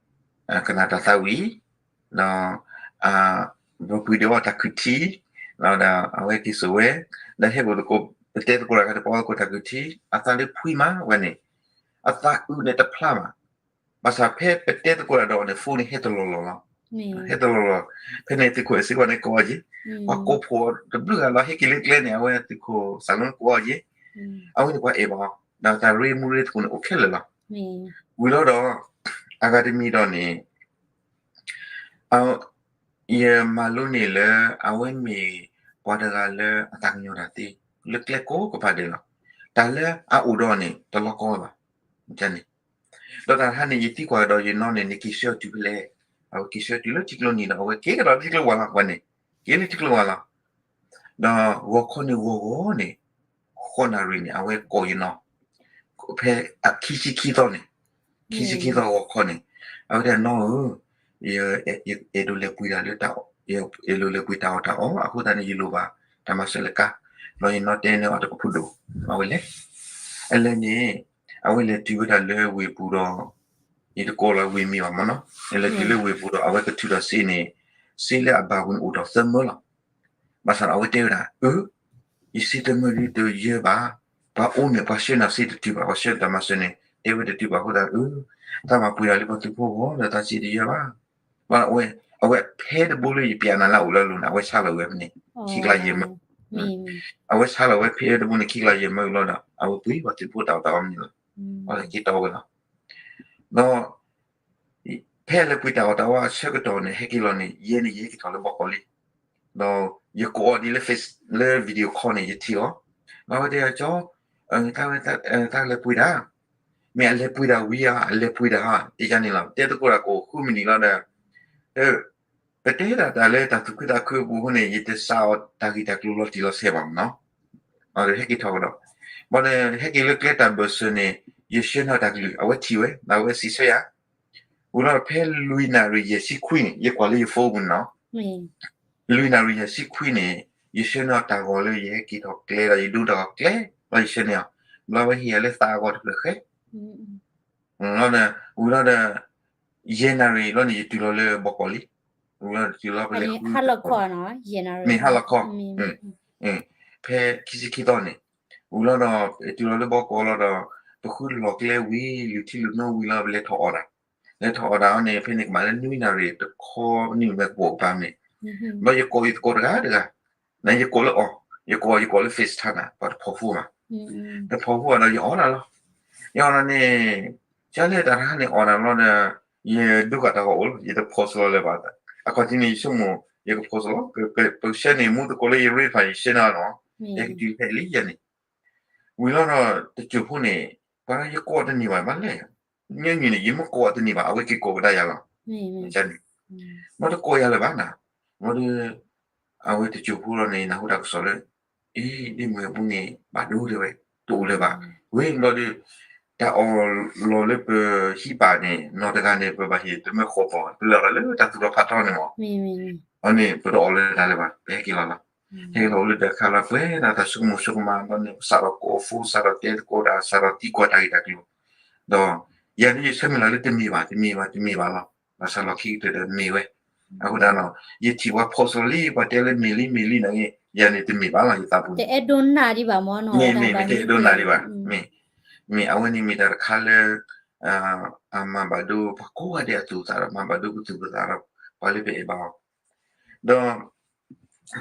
ကနၣ်တၢ်သးဝံၣ် ဒီး ပပှ့ၤဒုးအီၣ်တၢ်ခုၣ်ထံ ဒီးအဝဲက့ၤစိာ်ဝဲ ဒီးဟဲအိၣ်သကိး ပတဲသကိးတၢ်ခါတပှၤသကိးတၢ်ခုၣ်ထံ အသးလၢဖှံမးဝဲန့ၣ် အသးအုးန့ၣ်တဖျါဘၣ် ဘၣ်ဆၣ်ဖဲပတဲသကိးတၢ်ဒီးအီၤန့ၣ် phoneန့ၣ်ဟဲတလီၢ်လီၢ်လီၤ ဟဲတလီၢ်လီၢ် ဖဲန့ၣ်သုးခိၣ်အဲၣ်စ့ဝါန့ၣ်ကိးအီၤက့ၤ ပှၤကိးဖိတဘျုးဂၤလီၤ ဟဲက့ၤလၢကျဲန့ၣ် အဝဲသုးခိၣ်စၢ်လိန့ၣ်ကိးအီၤက့ၤ အဝဲန့ၣ်ပှၤအဲၣ်ဘၣ်အီၤ ဒီးတၢ်ရ့မူရ့သကိးန့ၣ်အိၣ်ခဲလၢာ်လီၤ ဝံၤလီၤဒီး အဂၤတမံၤဒီးန့ၣ် ယမၤလိန့ၢ်လၢ အဝဲမ့ၢ် ပှၤတဂၤလၢအသးကညီၤတၢ်သ့ လၢကျဲကိးကပၤဒဲးလီၤ. တၢ်လၢအအိၣ်ဒီးန့ၣ် တလီၤကီဝဲဘၣ်န့ၣ်. ဒီးတၢ်တခါန့ၣ် ယသံကွၢ်ဒီးယနီၢ်န့ၣ် နက့ၤဆှၢအီၤတုၤဖဲလဲၣ်. အဝဲက့ၤဆှၢတုၤလၢထံကျိနံၤဒီး အဝဲက့ၤကဒီးလၢထံကျိဝဲလီၤ ပှၤန့ၣ်, က့ၤလၢထံကျိဝဲလီၤ. ဒီးဂီၤခီန့ၣ်ဂီၤဂီၤန့ၣ် ဃိးနၣ်ရံၣ်န့ၣ် အဝဲကိးယနီၢ် ဖဲခံဆံခံသီန့ၣ်, ခံဆံခံသီဂီၤခီန့ၣ်, အဝဲတဲနီၢ်ဧၢ, ယအဲၣ်ဒိးလဲၤပှ့ၤတၢ်လၢ ယအဲၣ်ဒိးလဲၤပှ့ၤတၢ်အီၣ်တၢ်အီ အဃိသတးန့ၣ် ယလိၣ်ဘၣ်တၢ်မၤစၢၤလၢကါ, ဒီးယနီၢ်တဲန့ၢ်အီၤတကဖုဒိၣ်, အဝဲလဲၤ, အလဲၤန့ၣ် အဝဲလဲၤတုၤဝဲဒၣ်လၢဝ့ၢ်ပူၤဒီး ယတကိးလၢဝ့ၢ်မံၤဘၣ်မ့ၢ်နီၤ, လဲၤတုၤလၢဝ့ၢ်ပူၤဒီး အဝဲကထုးထီၣ်စ့န့ၣ်, စ့လၢအဘၣ်ပူၤန့ၣ်အိၣ်ဒီးသၢမၢလီၤ. ဘၣ်ဆၣ်ဒီးအဝဲတဲဝဲဒၣ်, အၢ, ယစ့တမၢဒ်တယၢဘၣ်, ပှၤအိၣ်န့ၣ်ပှၤဆှၢနၤစ့တတုၤဘၣ်, ပှၤဆှၢနၤတၢ်မၤစၢၤန့ၣ် တဲဝဲတတုၤဘၣ်အဃိသတး, အၢ, တၢ်မၤပှ့ၤတၢ်လၢပှၤသုးဖိအဂီၢ်ဒီးတၢ်စ့တယၢဘၣ်. ဘၣ်အဝဲ, အဝဲဖဲတဘိလၢယပျးနၤလၢအအိၣ်လၢအလိၤန့ၣ် အဝဲဆါလီၤဝဲဖဲန့ၣ်, ခံကျါယဲၢ်မၢ, အဝဲဆါလီၤဝဲဖဲတဘိန့ၣ် ခံကျါယဲၢ်မၢလီၤဒီး အဝဲပှ့ၤပှၤသုးဖိတၢ်အီၣ်တၢ်အီမနုၤလီၤ, အဝဲက့ၤတီဝဲလီၤ. ဒီး ဖဲလဲၤပှ့ၤတၢ်အီၣ်တၢ်အီအဆၢကတီၢ်န့ၣ် ဟဲက့ၤလီၤန့ၣ် ယဲန့ၣ်ယဟဲက့ၤထီၣ်လၢဘီကီးလံ, ဒီးယကိးအီၤဒ်လၢ face လၢ video call န့ၣ် ယထံၣ်အီၤ, ဒီးအဝဲတဲအကၠီ, တၢ်လဲၤပှ့ၤတၢ်, မ့ၢ်အလဲၤပှ့ၤတၢ်ဝံၤဧါ, အလဲၤပှ့ၤတၢ်ဧါ, ယန့ၣ်လီၤ, တဲသကိးတၢ်ကိးဃုမံးနံးလီၤဒီး ပတဲဒၣ်တၢ်လၢတၢ်သူၣ်ခုသးခုအပူၤအဃိန့ၣ် ယတစးအီၤတၢ်ဂ့ၢ်တၢ်ကျိၤလီၤတံၢ်လီၤဆဲးဘၣ်မ့ၢ်နီၤ, ဒီးဟဲက့ၤထီၣ်ကဒီး, ဘၣ်ဒီးဟဲက့ၤလၢကျဲတၢ်ဘၢၣ်စၢၤန့ၣ် ယဆှၢန့ၢ်တၢ်ကလုၢ် အဝဲထံၣ်ဝဲ ဒီးအဝဲစံးဆၢယၤ, ဝံၤလီၤဖဲလွံၢ်နၣ်ရံၣ်ယဲၢ်ဆံခွံန့ၣ် ယကွၢ်လၢယ phone ပူၤန့ၣ်နီၤ, လွံၢ်နၣ်ရံၣ်ယဲၢ်ဆံခွံန့ၣ် ယဆှၢန့ၢ်အီၤတၢ်ဂီၤလၢယဟဲက့ၤထီၣ်ကျဲဒီး ယဒိတၢ်ဂီၤကျဲ ဒီးယဆှၢန့ၢ်အီၤ, ဘျီဝဲဟ့ၣ်ယၤလၢသးအဂီၢ်တဖျၢၣ်ဃဲ လီၤဒီး ဝံၤလီၤဒီး ယဲၢ်နၣ်ရံၣ်လီၤန့ၣ် ယတုၤလီၤလၢဘီကီးလံ, ဝံၤလီၤတုၤလီၤဖဲလဲၣ် ဟါလီၤခီနီၤ, ယဲၢ်နၣ်ရံၣ်, ဖဲခံဆံခံသီန့ၣ်, ဝံၤလီၤဒီး တုၤလီၤလၢဘီကီးလီၤဒီး ပဃုလီၢ်ကျဲဝံၤ လုၢ်ထံလုၢ်နိဝံၤလီၤ ပလဲၤထီၣ်အီၣ်တၢ်, လဲၤထီၣ်အီၣ်တၢ်အီၤန့ၣ် ဖဲန့ၣ်ကမၤလၢနွံနၣ်ရံၣ်တခီနံၣ်မ့ၢ်ကပိာ်ကပၤန့ၣ်, ဘျီယကိးယသကိးတဂၤတဂၤ, နယကိးလၢအီၤ, ယကိးယကိးလၢ FaceTime နၤ ပှၤတဖိးဖိမး, တဖိးဖိဘၣ်ဒီး ယအီၣ်နၤလီၤ, ယအီၣ်နၤန့ၣ်, ကၢ်လၢတၢ်တခါန့ၣ်အီၣ်နၤလီၤဒီး ယဒိဃာ်တၢ်ဂီၤအိၣ်လီၤ ယတ post လီၤလၢၤဘၣ်, အခီၣ်ထံးန့ၣ် ယဆိကမိၣ် ယက post လီၤ, ပဆှၢန့ၢ်မူသကိးလၢယ rate ဖးန့ၣ် ယဆှၢန့ၢ်အီၤလီၤ, ယကတုၤဖဲလံယဲန့ၣ်, ဝံၤလီၤဒီးတစိၢ်ဖိန့ၣ် ပှၤလၢယကိးတန့ၢ်ဘၣ် ဘၣ်လဲၣ်, ညီနုၢ်န့ၣ် ယမ့ၢ်ကိးတန့ၢ်ဘၣ် အဝဲက့ၤကိးကဒါယၤလီၤ, န့ၣ်, ဘၣ်တကိးယၤလၢၤဘၣ်နၤ, ဘျီဒီး အဝဲတစိၢ်ဖိလီၤန့ၣ် နၢ်ဟူတၢ်ကစီၣ်လၢ အ့ ဒ့မုၢ်အပူၤန့ၣ် ဘၣ်ဒိတဲဝဲ, တအိၣ်လၢၤဘၣ်, ဝဲဘျီဒီး တၢ်အီၣ်လီၤလၢပဟံးပာ်န့ၣ် နီၢ်တဂၤန့ၣ် ပဘၣ်ဟ့ၣ်တမၢဃိးပီၢ် ပလဲၤအီၣ်လၢတၢ်သူၣ်ထီၣ်ဖးထီန့ၣ်မး, အန့ၣ် ပတအီၣ်လၢၤတၢ်လၢၤဘၣ် ပဟဲက့ၤလီၤလီၤ, ဟဲက့ၤလီၤအိၣ်လၢတၢ်ခါလီၤ ပှဲၤဒီးတၢ်ဆိကမိၣ်ဆိကမး ဘျီန့ၣ် ပစးထီၣ်ကိး phone စးထီၣ်တဲသကိးတၢ် စးထီၣ်သံကွၢ်တၢ်ဂ့ၢ်တၢ်ကျိၤ, ဒီး ယၤဒ်ယဆၢမုၢ်လၢ်လၢတမ့ၢ်ဘၣ် တမ့ၢ်ဘၣ် တမ့ၢ်ဘၣ်လီၤ, ဘၣ်ဆၣ်လီၢ်ခံကတၢၢ်ဒီးမ့ၢ်ဝဲ, အဃိသတးဒီး ယထံၣ်ပှၤ post လီၤလံ ပှၤတဲလၢမ့ၢ်လံမ့ၢ်လံန့ၣ် ယၤန့ၣ်တမ့ၢ်ဘၣ်လီၤ ယသးပူၤန့ၣ်, တအဲၣ်ဒိးနၢ်ဒံးဘၣ်မ့ၢ်နီၤ, မ့ၢ် မ့ၢ် ပတအဲၣ်ဒိးနၢ်ဒံးဘၣ်, မ့ၢ် မ့ၢ်အဝဲန့ၣ်မ့ၢ်တၢ်တခါလၢ အမၤဘၣ်ဒိပှၤကိးဂၤဒဲးအသူၣ်အသးဒီး မၤဘၣ်ဒိပသူၣ်ပသးဒီး ပှၤလၢပအဲၣ်ဘၣ်အီၤ, ဒီး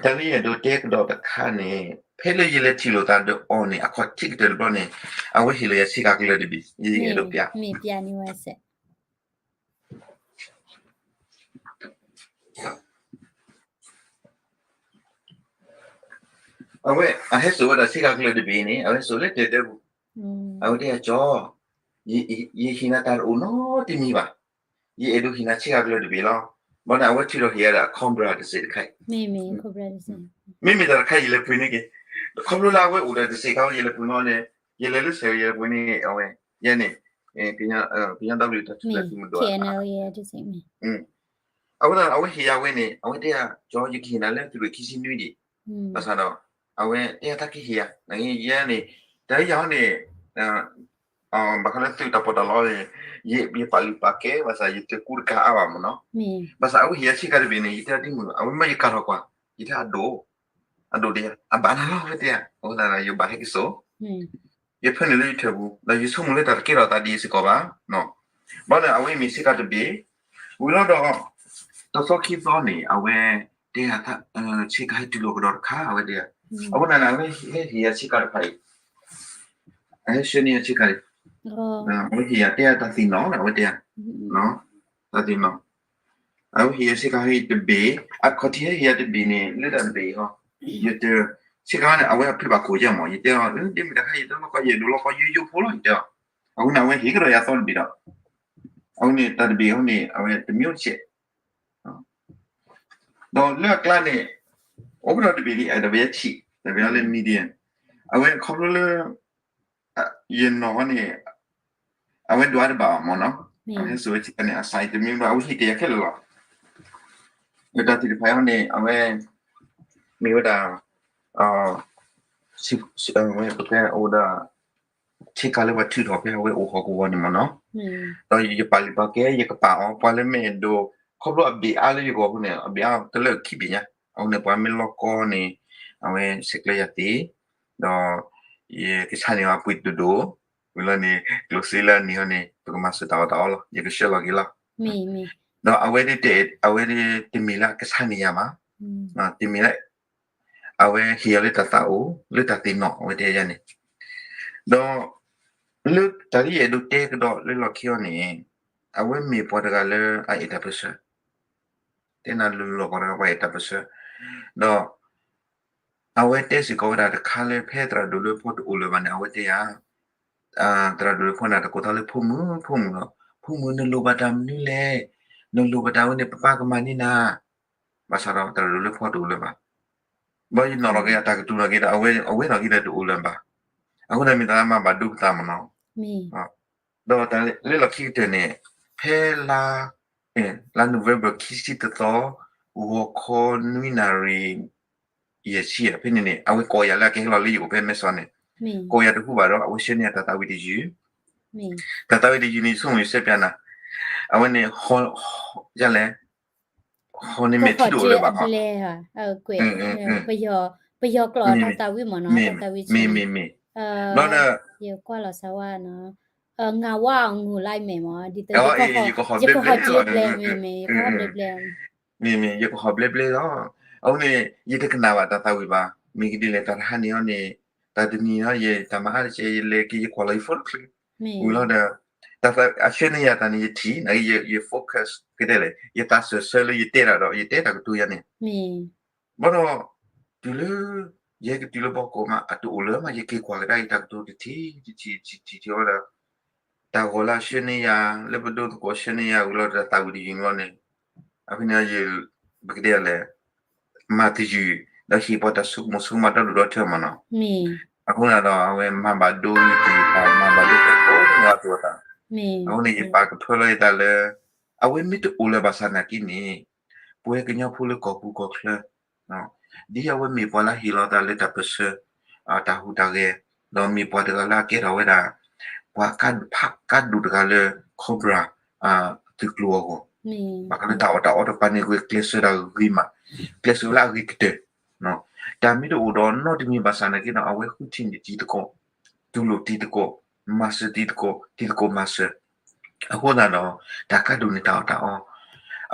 တၢ်လၢယအဲၣ်ဒိးတဲကဒီးတခါန့ၣ် ဖဲလၢယလဲၤထံၣ်လိာ်သးဒီးအီၤန့ၣ် အခီၣ်ထံးကတၢၢ်တဘျီန့ၣ် အဝဲဟ့ၣ်လီၤယၤဆ့ကၤကလၢၢ်တဘ့ၣ် ယအဲၣ်ဒိးပျး အဝဲ အဟဲစိာ်ဝဲဒၣ်ဆ့ကၤကလၢၢ်တဘ့ၣ်န့ၣ် အဝဲစိာ်လၢတဲာ်ဒၢပူၤ, အဝဲတဲယၤကၠီ, ယဟ့ၣ်နၤတၢ်တအိၣ်နီတမံၤဘၣ်, ယအဲၣ်ဒိးဟ့ၣ်နၤဆ့ကၤကလၢၢ်တဘ့ၣ်လီၤ, ဘၣ်န့ၣ် အဝဲထုးထီၣ်ဟ့ၣ်ယၤဒၣ် Cobra တစဲးတခါအံၤ, မ့မ့ၢ်တၢ်တခါယလဲၤပှ့ၤန့ၢ်က့ၤ, ခီဖျိလၢအဝဲအိၣ်ဒီးတစဲးခါ ယလဲၤပှ့ၤန့ၢ်န့ၣ်, ယလဲၤလၢစဲးယလဲၤပှ့ၤန့ၢ်အဝဲ, ယဲန့ၣ်, ကညီဒီကလုာ်တၢ်ထူၣ်ဖျဲးသုးမုၢ်ဒိၣ်, အဝဲဒၣ် အဝဲဟ့ၣ်ယၤဝဲန့ၣ် အဝဲတဲယၤ ကၠီ ယကဟ့ၣ်နၤလၢသုးရ့ၣ်ခံဆံနွံဒံး, ဘၣ်ဆၣ်ဒီး အဝဲတဲယၤတၢ်ကဟ့ၣ်ယၤ, နယဲန့ၣ်, တၢ်ယၤဟီန့ၣ်, ဘၣ်ဃးလၢသုးတၢ်ပီးတၢ်လီန့ၣ်, ယပာ်လုၢ်ပာ်ကဲ ဘၣ်ဆၣ်ယတကူတကၤအါဘၣ်မ့ၢ်နီၤ, ဘၣ်ဆၣ်အဝဲဟ့ၣ်ယၤဆ့ကၤတဘ့ၣ်န့ၣ် ယတဲဒ်မုၢ် အဝဲမ့ၢ်ယကၤထီၣ်ကွၢ်, ယတဲအဒိၣ်, အဒိၣ်ဒံး အဘၣ်နၤလီၤ အဝဲတဲယၤ, အဃိသတးဒီး ယဘၣ်ဟဲက့ၤစိာ် ယဖၢနုာ်လၢယထၢၣ်ပူၤ ဒီးယဆိကမိၣ်လၢတၢ်တကဲထီၣ်သးဒ်အံၤစ့ၢ်ကီးဘၣ်, ဘၣ်ဒီးအဝဲမ့ၢ်ဆ့ကၤတဘ့ၣ်, ဝံၤလီၤဒီး တသီခံသီန့ၣ် အဝဲတဲယၤ ဆ့ကၤဟဲတုၤလီၤကဒီးတခါ အဝဲတဲယၤ, အဃိသတးန့ၣ် အဝဲဟဲဟ့ၣ်ယၤဆ့ကၤတဖၣ်အံၤ, အဟဲဆှၢန့ၢ်ယၤဆ့ကၤအံၤ, အဝဲဟ့ၣ်ယၤတဲယၤတၢ်သ့ၣ်နီၣ် အဝဲတဲယၤ, တၢ်သ့ၣ်နီၣ်, အဝဲဟ့ၣ်ယၤဆ့ကၤဟဲတဘ့ၣ်, အခီၣ်ထံးဟဲဟ့ၣ်ယၤတဘ့ၣ်န့ၣ် လၢတၢ်တဘ့ၣ်အံၤဟီ ယတဲ, ဆ့ကၤန့ၣ် အဝဲအဖုၣ်ဘၣ်ခိၣ်ယဲၢ်မး, ယတဲအီၤ ဒ်မ့ၢ်တခါ ယတၢ်လီၢ်ကီ ယအဲၣ်ဒိးလီၢ်ကီ ယိယိဖိလီၤ ယတဲအီၤ. အဃိန့ၣ် အဝဲဟ့ၣ်ကဒီးယၤသီတဘ့ၣ်ဒီး, အဃိန့ၣ် တၢ်တဘ့ၣ်အဃိန့ၣ် အဝဲတမ့ၢ်အိၣ်တစဲး ဒီးလၢအကျါန့ၣ် အိၣ်ကဒီးတဘ့ၣ်လံ အဝဲယဲၢ်ဆံး တဘ့ၣ်အီၤလၢ medium, အဝဲခီဖျိလၢ ယနီၢ်ဟီန့ၣ် အဝဲဒွးတဘၣ်အီၤမ့ၢ်နီၤ, အဝဲဟဲစိာ်ဝဲဆ့ကၤန့ၣ် အစၢ်အံၤတမ့ၢ်ဘၣ် အဝဲဟ့ၣ်က့ၤယၤခဲလၢာ်လီၤ. တၢ်သ့ၣ်တဖၣ်အံၤဟီန့ၣ် အဝဲ မ့ၢ်ဝဲဒၣ် ဝဲပကဲအိၣ်ဒၣ် ဆ့ကၤလၢပှၤထုးထီၣ်ဖဲအဝဲအိၣ်ဟီၣ်ကဝီၤန့ၣ်မ့ၢ်နီၤ, ဒီးယပာ်လုၢ်ပာ်ကဲ ယကပာ်အီၤ ပှၤလၢမ့ၢ်အဲၣ်ဒိး ခီဖျိအဘ့ၣ်အါလၢယဂီၢ်အဃိန့ၣ် အဘ့ၣ်အါတလၢခံဘ့ၣ်ညါ, အဃိန့ၣ် ပှၤမ့ၢ်လီၢ်ကီန့ၣ် အဝဲဆဲးကျၢယၤသ့, ဒီး ယကဆါန့ၢ်အီၤပှ့ၤဒိၣ်ဒိၣ်, ဝံၤလီၤန့ၣ် ကျိၣ်စ့လၢအနံၤဟီန့ၣ် ပကမၤစၢၤတၢ်အီၣ်တၢ်အီလီၤ ယကဆှၢလီၤက့ၤလီၤ. ဒီးအဝဲ အဝဲတမ့ၢ်လၢအကဆါန့ၢ်ယၤဘၣ်, တမ့ၢ်လၢ အဝဲဟ့ၣ်ယၤလၢတၢ်သးအိၣ် လၢတၢ်သ့ၣ်နီၣ် အဝဲတဲယၤန့ၣ်, ဒီး လၢတၢ်လၢယအဲၣ်ဒိးတဲကဒီးလၢလီၢ်ခံအီၤန့ၣ် အဝဲမ့ၢ်ပှၤတဂၤလၢအအဲၣ်တၢ်ပၢၢ်ဆၢ, တဲနၤလီၤလီၤပှၤတဂၤပှၤအဲၣ်တၢ်ပၢၢ်ဆၢ, ဒီး အဝဲတဲစ့ၢ်ကီးဝဲဒၣ်တခါလၢဖဲသရၣ်ဒိၣ်လွဲဖီတအိၣ်လၢၤဘၣ်န့ၣ် အဝဲတဲယၤ သရၣ်ဒိၣ်လွဲဖီန့ၣ် တကိးသးလၢဖိမုၣ် ဖိမုၣ်လီၤ, ဖိမုၣ် နလိၣ်ဘၣ်တၢ်မနုၤလဲၣ်, နလိၣ်ဘၣ်တၢ်ဝဲန့ၣ် ပပၢ်ကမၤန့ၢ်နၤ, ဘၣ်ဆၣ်ဒီးသရၣ်ဒိၣ်လွဲဖီတအိၣ်လၢၤဘၣ်, ဘၣ်ယနီၣ်လီၤက့ၤအတၢ်ကတိၤလီၤက့ၤဒီး အဝဲနီၣ်က့ၤဒီးတအိၣ်လၢၤဘၣ်, အဃိသတးမ့ၢ်တၢ်လၢမၤဘၣ်ဒိပသးမ့ၢ်နီၤ, ဒီးတၢ်လၢလီၢ်ခံကတၢၢ်န့ၣ် ဖဲလါ လါ November ခံဆံတသီ ဂီၤခီနွံနၣ်ရံၣ် ယဲၢ်ဆံ ဖဲန့ၣ်န့ၣ် အဝဲကိးယၤလၢအကဟဲလီၤလၢယအိၣ်ဖဲမဲဆီးန့ၣ်, ကိးယၤတဟူဘၣ်ဒီးအဝဲဆှၢန့ၢ်ယၤတၢ်သးဝံၣ်တယုၢ်, တၢ်သးဝံၣ်တယုၢ်န့ၣ် ယဆိကမိၣ်ယဆၢပျးနၤ, အဝဲန့ၣ် ယလဲၣ် ဟီန့ၣ်မဲာ်ထံတအိၣ်လၢၤဘၣ်, ပယီၤကျိာ်တၢ်သးဝံၣ်မ့ၢ်နီၤ, တၢ်သးဝံၣ်ဆ့န့ၣ်, ဘျီဒီး ယကွၢ်လီၤစၢၤဝဲနီၤ, ငါဝါအငိုလါမဲာ်မ့ၢ်, ဒ်သိး ယကဟီၣ်ဘျဲဘျဲ, မ့ၢ်မ့ၢ် ယကဟီၣ်ဘျဲဘျဲလီၤ, အဃိန့ၣ် ယတကနၣ်ဘၣ်တၢ်သးဝံၣ်ဘၣ်, မ့ၢ်ကဒ်လဲၣ် တၢ်တဟါန့ၣ်အီၤန့ၣ်, တၢ်တနံၤအံၤ ယတၢ်မၤအါတကဲ ယလဲၤက့ၤ ယကွၢ်လီၤယဖိတချုး, ဝံၤလီၤဒီး တၢ်သးအဆှၢန့ၢ်ယၤတၢ်န့ၣ် ယထံၣ် နက့ ယ focus ကတဲလဲၣ် ယသးစၢၢ်ဆၢလၢယတဲတၢ်ဒီး ယတဲတၢ်ကတိၤယၤန့ၣ်, ဘၣ်ဒီး တုၤလၢ ယဟဲက့ၤတုၤလၢဘီကီးမး အတအိၣ်လၢၤမး ယက့ၤကွၢ်ကဒါက့ၤတၢ်ကတိၤတထံၣ်တထံၣ်တထံၣ်တထံၣ်ဝဲဒီး တၢ်ဂီၤလၢအဆှၢန့ၢ်ယၤ လၢပဒိသကိးဆှၢန့ၢ်ယၤဝံၤလီၤဒီး တၢ်သးဝံၣ်တယုၢ်န့ၣ်လီၤန့ၣ်, အဃိန့ၣ် ပကတဲလဲၣ် မၤတယုၢ် ဒီးဟ့ၣ်ပှၤတၢ်ဆိကမိၣ်ဆိကမးဒီဒူၣ်ဒီထၢမးနီၤ, အဃိန့ၣ်ဒီး အဝဲမၤဘၣ်ဒိ ယက့ၤယပာ်မၤဘၣ်ဒိဖဲကိးမုၢ်အသိးသး, အဃိန့ၣ် ယပာ်ကဖၢလၢယသးလၢ အဝဲမ့ၢ်တအိၣ်လၢၤဘၣ်ဆၣ်နာ်က့န့ၣ် ပဝဲကညီဖိလၢကီၢ်ပူၤကီၢ်ချၢ ဒ်အဝဲမ့ၢ်ပှၤလၢဟ့ၣ်လီၤသးလၢတၢ်ပၢၢ်ဆၢ တၢ်ဟူးတၢ်ဂဲၤ, ဒီးမ့ၢ်ပှၤတဂၤလၢအကဲထီၣ်ဝဲဒၣ် ပှၤဖးကါဒိၣ်တဂၤလၢ Cobra သုးကျိၤအဂီၢ်, ဘၣ်ဃးလၢတၢ်အီၣ်တၢ်အီတကပၤန့ၣ် ဂ့ၤကျဲးစၢးတၢ်ဂ့ၤမး, ကျဲးစၢးလၢအဂ့ၤကတၢၢ်, တၢ်မ့ၢ်တအိၣ်ဒီးနီတမံၤဘၣ်ဆၣ်နာ်က့ဒီး အဝဲဃုထံၣ်န့ၢ်တံၤသကိး, တူၢ်လိာ်တံၤသကိး, မၤစၢၤတံၤသကိး, တံၤသကိးမၤစၢၤ အဃိသတးဒီး တၢ်ကါဒိၣ်န့ၣ်တၢ်အီၣ်တၢ်အီ,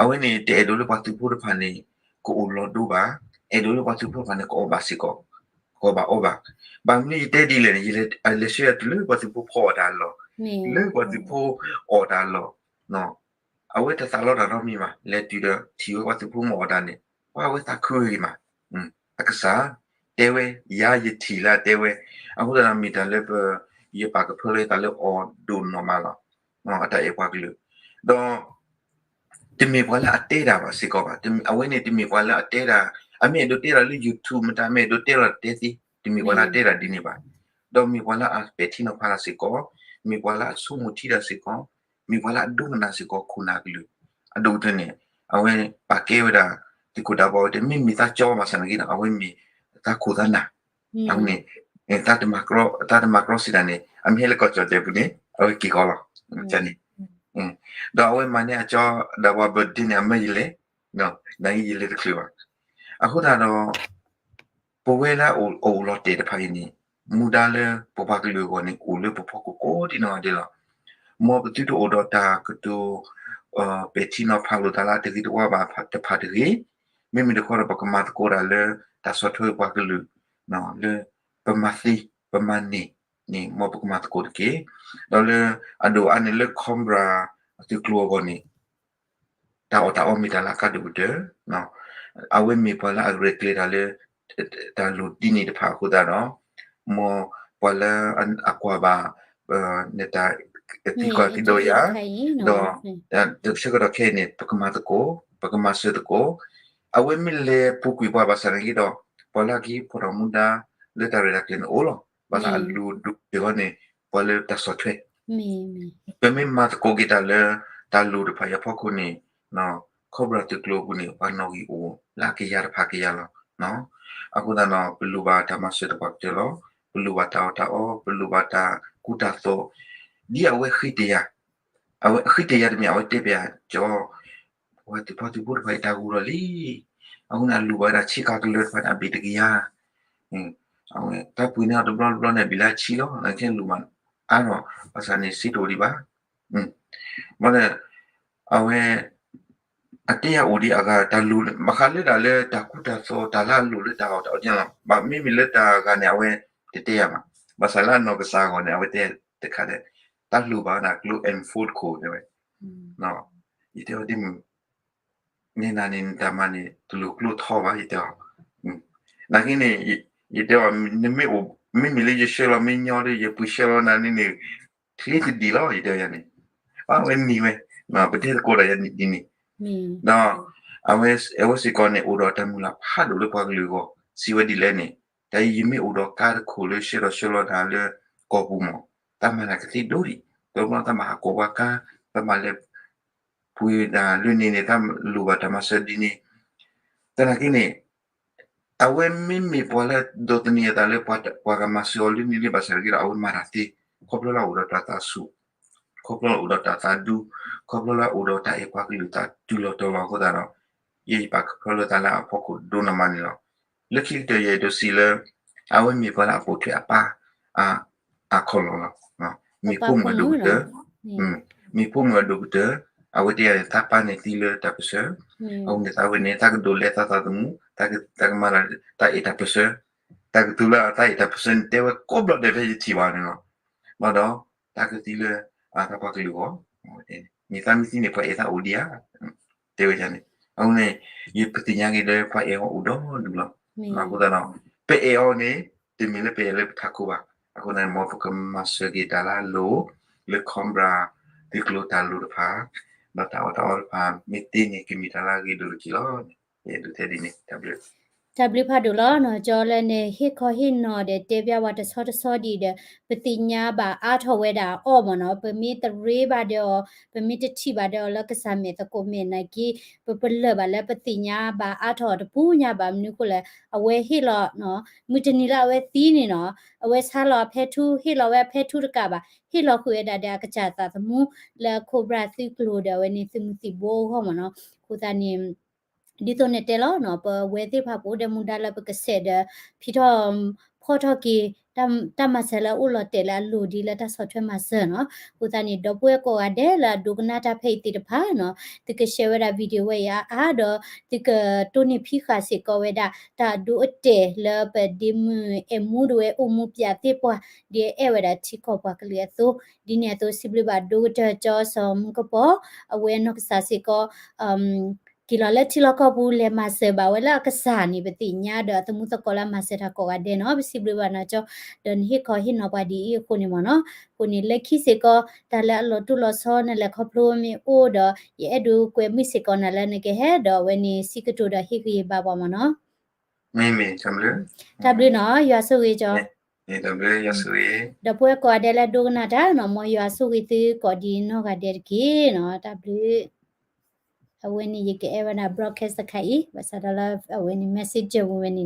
အဝဲန့ၣ် တအဲၣ်ဒိးလၢပှၤသုးဖိတဖၣ်န့ၣ် ကအိၣ်လီၤဒိဘၣ်, အဲၣ်ဒိးလၢပှၤသုးဖိတဖၣ်န့ၣ် ကအီၣ်ဘၣ်စ့ၢ်ကီး, ကအီၣ်ဘၣ်အီဘၣ်, ဘၣ်မနုၤယတဲဒ်လဲၣ်န့ၣ် ယလဲၤဆှၢယၤတုၤလၢပှၤသုးဖိဖီအီၣ်တၢ်အလီၢ်, လၢပှၤသုးဖိအီၣ်တၢ်အလီၢ်, အဝဲတသးလီတၢ်နီတမံၤဘၣ်, လဲၤတုၤဒီးထံၣ်ဝဲပှၤသုးဖိမ့ၢ်အီၣ်တၢ်န့ၣ် ပှၤအဝဲသးခုဂ့ၤမး, အကစၢ် တဲဝဲ ယၤယထံၣ်လၢအတဲဝဲ, အဃိသတးဒီးမ့ၢ်တၢ်လၢပ ယပာ်ကဖၢလၢယသးလၢအီၤဒိၣ်နီၢ်မးလီၤ, အတၢ်အဲၣ်ပှၤကလုာ်, ဒီး တမ့ၢ်ပှၤလၢအတဲတၢ်ဘၣ်စ့ၢ်ကီးဘၣ်, အဝဲန့ၣ်တမ့ၢ်ပှၤလၢအတဲတၢ်, အမ့ၢ်အဲၣ်ဒိးတဲတၢ်လၢ YouTube မတၤ မ့ၢ်အဲၣ်ဒိးတဲလီၤတဲသ့, တမ့ၢ်ပှၤလၢအတဲတၢ်ဒ်န့ၣ်ဘၣ်, ဒီးမ့ၢ်ပှၤလၢအပဲာ်ထံနီၤဖးတၢ်စ့ၢ်ကီး, မ့ၢ်ပှၤလၢအဆိကမိၣ်ထံတၢ်စ့ၢ်ကီး, မ့ၢ်ပှၤလၢအဒိကနၣ်စ့ၢ်ကီးခိၣ်နၢ်ကလုာ်, အဒိၣ်ကတၢၢ်န့ၣ် အဝဲပာ်ကဲဝဲဒၣ် သုးခိၣ်ဒၢဘီဝဲတဲ မ့ၢ်မ့ၢ်သးကၠီဘၣ်ဆၣ်နာ်က့ဒီး အဝဲမ့ၢ်သးခိၣ်သးနၢ်, အဝဲန့ၣ် သးတမၤကြီစံးတၢ်န့ၣ် အမ့ၢ်ဟဲလၢကီၢ်ကၠီၣ်တဲာ်ပူၤန့ၣ် အဝဲက့ၤဃီလီၤ, န့ၣ်, ဒီးအဝဲမၤန့ၢ်အကၠီဒၢဘီ birthday န့ၣ် အမၢယလဲၤ, နာ်က့ယလဲၤတချုးဘၣ်, အဃိသတးဒီး ပဝဲဒၣ်အိၣ်လီၤတဲာ်တဖၣ်အံၤန့ၣ် မူဒါလၢပပှၤကလုာ်အဂီၢ်န့ၣ် အိၣ်လၢပဖီခိၣ်ကိးဒံနီၢ်ဂၤဒဲးလီၤ. မ်ပသုတအိၣ်ဒီးတၢ်ကတိၤ ပဲာ်ထံနီၤဖးလိာ်သးလၢအတဂ့ၤတဝါဘၣ်တဖၣ်တဂ့ၤ, မ့မ့ၢ်တခီဒီး ပကမၤသကိးတၢ်လၢတၢ်ဆီၣ်ထွဲပှၤကလုာ် လၢပမၤသ့ပမၤန့ၢ်န့ၣ် မ်ပကမၤသကိးတက့ၢ်. ဒီးလၢအဒိၣ်အါန့ၣ်လၢ Cobra သုးကျိၤအဂီၢ်န့ၣ် တၢ်အီၣ်တၢ်အီမ့ၢ်တၢ်လၢအကါဒိၣ်ကတၢၢ်, အဝဲမ့ၢ်ပှၤလၢအရဲၣ်ကျဲၤတၢ်လၢ တၢ်လိၣ်ဒ်န့ၣ်တဖၣ်အဃိသတးဒီး မ်ပှၤလၢအကွၢ်ဘၣ် နတၢ်သံကွၢ်သံဒိးယၤ ဒီး ဆၢကတီၢ်ခဲအံၤန့ၣ် ပကမၤသကိး ပကမၤစၢၤသကိး အဝဲမ့ၢ်လဲၤပူၤကွံာ်ပှၤဘၣ်ဆၣ်န့ၣ်က့ၤဒီး ပှၤလၢအကဟံးဖီၣ်ထီၣ်မူဒါလၢတၢ်ရဲၣ်တၢ်ကျဲၤန့ၣ်အိၣ်လီၤ. ဘၣ်ဆၣ်အလိၣ်ဒိၣ်ကတၢၢ်ဃီန့ၣ် ပှၤလၢတၢ်ဆီၣ်ထွဲ ပမ့ၢ်မၤသကိးက့ၤတၢ်လၢ တၢ်လိၣ်တဖၣ်အံၤအဖီခိၣ်န့ၣ် Cobra သုးကျိၤအပူၤန့ၣ် ပှၤနီၣ်ဂံၢ်အိၣ်လၢအကယၤတဖၣ်ကယၤလီၤ. အဃိသတးဒီး ပလိၣ်ဘၣ်တၢ်မၤစၢၤသပှၢ်ကတၢၢ်လီၤ. ပလိၣ်ဘၣ်တၢ်အီၣ်တၢ်အီ, ပလိၣ်ဘၣ်တၢ်ကူတၢ်သိး, ဒ်အဝဲဃ့တယၤ, အဝဲဃ့တယၤတမ့ၢ် အဝဲတဲပၠး ကၠီ ပှၤသုးဖိတဖၣ်အံၤတၢ်ဂီၤဒီးလံ, အဃိန့ၣ် အလိၣ်ဘၣ်ဝဲဒၣ်ဆ့ကၤကလၢတဖၣ်န့ၣ် အဘ့ၣ်တကယၤ, အဝဲတၢ်ပှ့ၤန့ၢ်အီၤတဘျီတဘျီန့ၣ် အဘ့ၣ်လၢအဆံလီၤ, ခဲလူၤမးအါထီၣ် ဘၣ်ဆၣ်န့ၣ် စ့တအိၣ်ဒံးဘၣ်. ဘၣ်ဒီး အဝဲ အတဲယၤအိၣ်ဒံးအဂၤ တၢ်လိၣ် ဘၣ်ဃးလၢဒၣ်လၢတၢ်ကူတၢ်သိး တၢ်လၢအလိၣ်လၢတၢ်အီၣ်တၢ်အီန့ၣ်လီၤ. ဘၣ်မ့မ့ၢ်လၢတၢ်ဂၤန့ၣ် အဝဲတတဲယၤဘၣ်. ဘၣ်ဆၣ်လၢအနီၢ်ကစၢ်အဂီၢ်န့ၣ် အဝဲတဲတခါဒီး တၢ်လိၣ်ဘၣ်ဝဲဒၣ်ကျိ M four တခိၣ်တဲဝဲ, ယတဲအီၤဒ်မုၢ် န့ၢ်နၤန့ၣ် နတၢ်မၤန့ၣ် တလိၣ်ကျိထီဘၣ် ယတဲအီၤ. နာ်က့န့ၣ် ယတဲအီၤ နမ့ၢ်အိၣ် မ့မ့ၢ်လၢယဆှၢလီၤမ့ၢ်ညီဒီး ယပှ့ၤဆှၢလီၤနၤန့ၣ်န့ၣ် ချ့တဒံးလီၤ ယတဲအီၤယၤန့ၣ်. အဝဲနံၤဝဲ ပတဲသကိးဒီးယၤနံၤဒ်န့ၣ် ဒီး အဝဲ အဝဲစ့ၢ်ကီးန့ၣ် အိၣ်ဒီးတၢ်မုၢ်လၢ်ဖးဒိၣ်လၢပှၤကလုာ်အဂီၢ် စံးဝဲဒ်လဲၣ်န့ၣ် တၢ်အံၤယမ့ၢ်အိၣ်ဒီးကါတခိၣ်လၢဆှၢဒီးဆှၢလီၤနၤလၢကီၢ်ပူၤမး တၢ်မၤနၤကသ့ဒိၣ်ဒံး တဘျီတၢ်မၤဟးကိးပှၤကါ တၢ်မၤလဲၤ ပှ့ၤဒၣ်လၢန့ၣ်န့ၣ် တၢ်လိၣ်ဘၣ်တၢ်မၤစၢၤဒ်န့ၣ် သနာ်က့န့ၣ် အဝဲမ့မ့ၢ်ပှၤလၢဒိးသန့ၤအသးလၢ ပှၤကမၤစၢၤအီၤလၢန့ၣ်လၢဘၣ်ဆၣ်တဂ့ၤဒီး အဝဲမၤတၢ်သ့ ခီဖျိလၢအအိၣ်ဒီးတၢ်သးဆူၣ် ခီဖျိလၢအအိၣ်ဒီးတၢ်သးဒူ ခီဖျိလၢအအိၣ်ဒီးတၢ်အဲၣ်ပှၤကလုာ်သးတုၤလီၤတီၤလီၤအဃိသတးဒီး ယဲယပာ်ကဖျါလိာ်သးလၢအဖီခိၣ်ဒိၣ်နီၢ်မးန့ၣ်လီၤ. လၢခံကတၢၢ်ယအဲၣ်ဒိးစံးလၢ အဝဲမ့ၢ်ပှၤလၢအပိာ်ထွဲအပၢ် အခီၣ်လီၢ်လီၤ. မ့ၢ်ဖိမုၣ်အဒိၣ်ကတၢၢ် မ့ၢ်ဖိမုၣ်အဒိၣ်ကတၢၢ် အဝဲတဲယၤန့ၣ် သးပၢ်န့ၣ်သံလၢတၢ်ပၢၢ်ဆၢ အဃိန့ၣ်သးဝဲန့ၣ် သးကဒိးလဲသးသးသမူ သးကမၤလၢတၢ်အဲၣ်တၢ်ပၢၢ်ဆၢ တၢ်ကတိၤလၢတၢ်အဲၣ်တၢ်ပၢၢ်ဆၢန့ၣ် တဲဝဲကိးဘျီဒဲးဖဲယထံၣ်ဘၣ်န့ၣ်လီၤ. ဘၣ်ဒီး သးကသံလၢ တၢ်ပှၤကလုာ်အဂီၢ် မ့ၢ်သးမ့ၢ်သံန့ၣ် ပှၤအဲၣ်သးအိၣ်ဒံးဧါ တဲဝဲန့ၣ် အဃိန့ၣ် ယပသ့ၣ်ညါက့ၤလၢပှၤအဲၣ်အီၤအိၣ်ဒီဒူၣ်လီၤ. အဃိသတးဒီး ပအဲၣ်အီၤန့ၣ် တမ့ၢ်လၢပအဲၣ်လၢပထးခိၣ်ဘၣ်. အဃိန့ၣ် မ်ပကမၤစၢၤက့ၤတၢ်လၢအလိၣ် လၢ Cobra သုးကျိၤတၢ်လိၣ်တဖၣ် ဒီးတၢ်အီၣ်တၢ်အီတဖၣ် မ့ၢ်သ့န့ၣ် ကမ့ၢ်တၢ်လၢအဂ့ၤဒိၣ်တက့ၢ်လီၤ. ယအဲၣ်ဒိးတဲဒ်န့ၣ် တၢ်ဘျုး တၢ်ဘျုးဖးဒိၣ်လီၤနီၤ ကၠီလၢနဟ့ၣ်ခီဟ့ၣ်နီၤဒီးတဲပၠးဝဲတဆီတဆီဒံးဒီး ပသ့ၣ်ညါဘၣ်အါထီၣ်ဝဲဒၣ်အီၤမ့ၢ်နီၤ ပမ့ၢ်တရ့ဘၣ်ဒီးအီၤ ပမ့ၢ်တထံၣ်ဘၣ်ဒီးအီၤလၢကစၢ်မဲာ်သကိးမဲာ်နာ်က့ ပပလၢၢ်ဘၣ်လၢပသ့ၣ်ညါဘၣ်အါထီၣ်အီၤတပူၤညါဘၣ် မနုၤအဃိလဲၣ် အဝဲဟ့ၣ်လီၤ မုၢ်တနံၤလၢအဝဲသံန့ၣ်နီၤ အဝဲဆါလီၤအဖဲထူ ဟ့ၣ်လီၤဝဲအဖဲထူတကးဘၣ် ဟ့ၣ်လီၤဃုာ်ဝဲဒၣ်ဒီးအကစၢ်သးသမူ လၢ Cobra သုးကျိၤဒီးအဝဲန့ၣ် သုးမုၢ်သံၣ်ဘိအဂီၢ်မ့ၢ်နီၤ အဃိသတးန့ၣ် ဒ်သိးနတဲလီၤနီၤ ပဝဲသ့ၣ်တဖၣ်ပအိၣ်ဒီးမူဒါလၢပကဆဲးဒီး ဖံးထီၣ်ဖီၣ်ထီၣ်က့ၤ တၢ်မၤစၢၤလၢအအိၣ်လီၤတဲာ်လၢအလိၣ်ဒ်လၢတၢ်ဆီၣ်ထွဲမၤစၢၤနီၤ အဃိသတးန့ၣ် ဒီပုၢ်ဝဲၢ်ကိးဂၤဒဲးလၢအဒိကနၣ်တၢ်ဖဲအံၤသ့ၣ်တဖၣ်နီၤ သုက share ဝဲဒၣ် video ဝဲအံၤအါအါဒီး သုကတိၢ်နီၣ်ဖံးဃာ်စ့ၢ်ကီးဝဲဒၣ် တၢ်အဒိအတဲာ်လၢပဒ့မုၣ်အဲၣ်မူဒဝဲအိၣ်မူပၠးသ့ၣ်ပှၢ် ဒ်အအဲၣ်ဝဲဒၣ်ထံကီၢ်ပှၤကလုာ်အသိး ဒ်န့ၣ်အသိး စံးဘျုးဘၣ်ဒိကတၢၢ်ကၠီစီၤမူကပီၤ အဝဲအနီၢ်ကစၢ်စ့ၢ်ကီး က့ၤလီၤလၢထံလီၢ်ကီၢ်ပူၤ လဲၤမၤစၢၤဘၣ်ဝဲလၢအကစၢ်န့ၣ် ပသ့ၣ်ညါဒီးအသမူသကိးလၢအမၤစၢၤတၢ်ကိးဂၤဒဲးနီၤ ပစံးဘျုးဘၣ်နီၤကၠီ ဒီးနဟ့ၣ်ခီဟ့ၣ်နီၤပှၤဒ်အံၤအဃိန့ၣ်မ့ၢ်နီၤ အဃိန့ၣ် လၢခံစ့ၢ်ကီး တၢ်လၢအလီၤတိၢ်လီၤဆီနလဲၤခီဖျိမ့ၢ်အိၣ်ဒီး ယအဲၣ်ဒိးကွဲမုာ်စ့ၢ်ကီးနၤလၢနကဟဲဒီးအဝဲန့ၣ် စံးကတိၤဒီးဟ့ၣ်ဂံၢ်ဘါပှၤမ့ၢ်နီၤ တၢ်ဘျုးနီၤ ယွၤဆိၣ်ဂ့ၤကၠီ ဒီပုၢ်ဝဲၢ်ကိးဂၤဒဲးလၢအဒိကနၣ်တၢ်နီၤ မ်ယွၤဆိၣ်ဂ့ၤသုကိးဒံးနီၢ်ဂၤဒဲးတက့ၢ်နီၤ တၢ်ဘျုး အဝဲန့ၣ် ယကအဲၣ်ဝဲဒၣ် broadcast တခါအံၤ ဘၣ်ဆၣ်ဒီးလၢအဝဲန့ၣ် messenger ဝဲန့ၣ်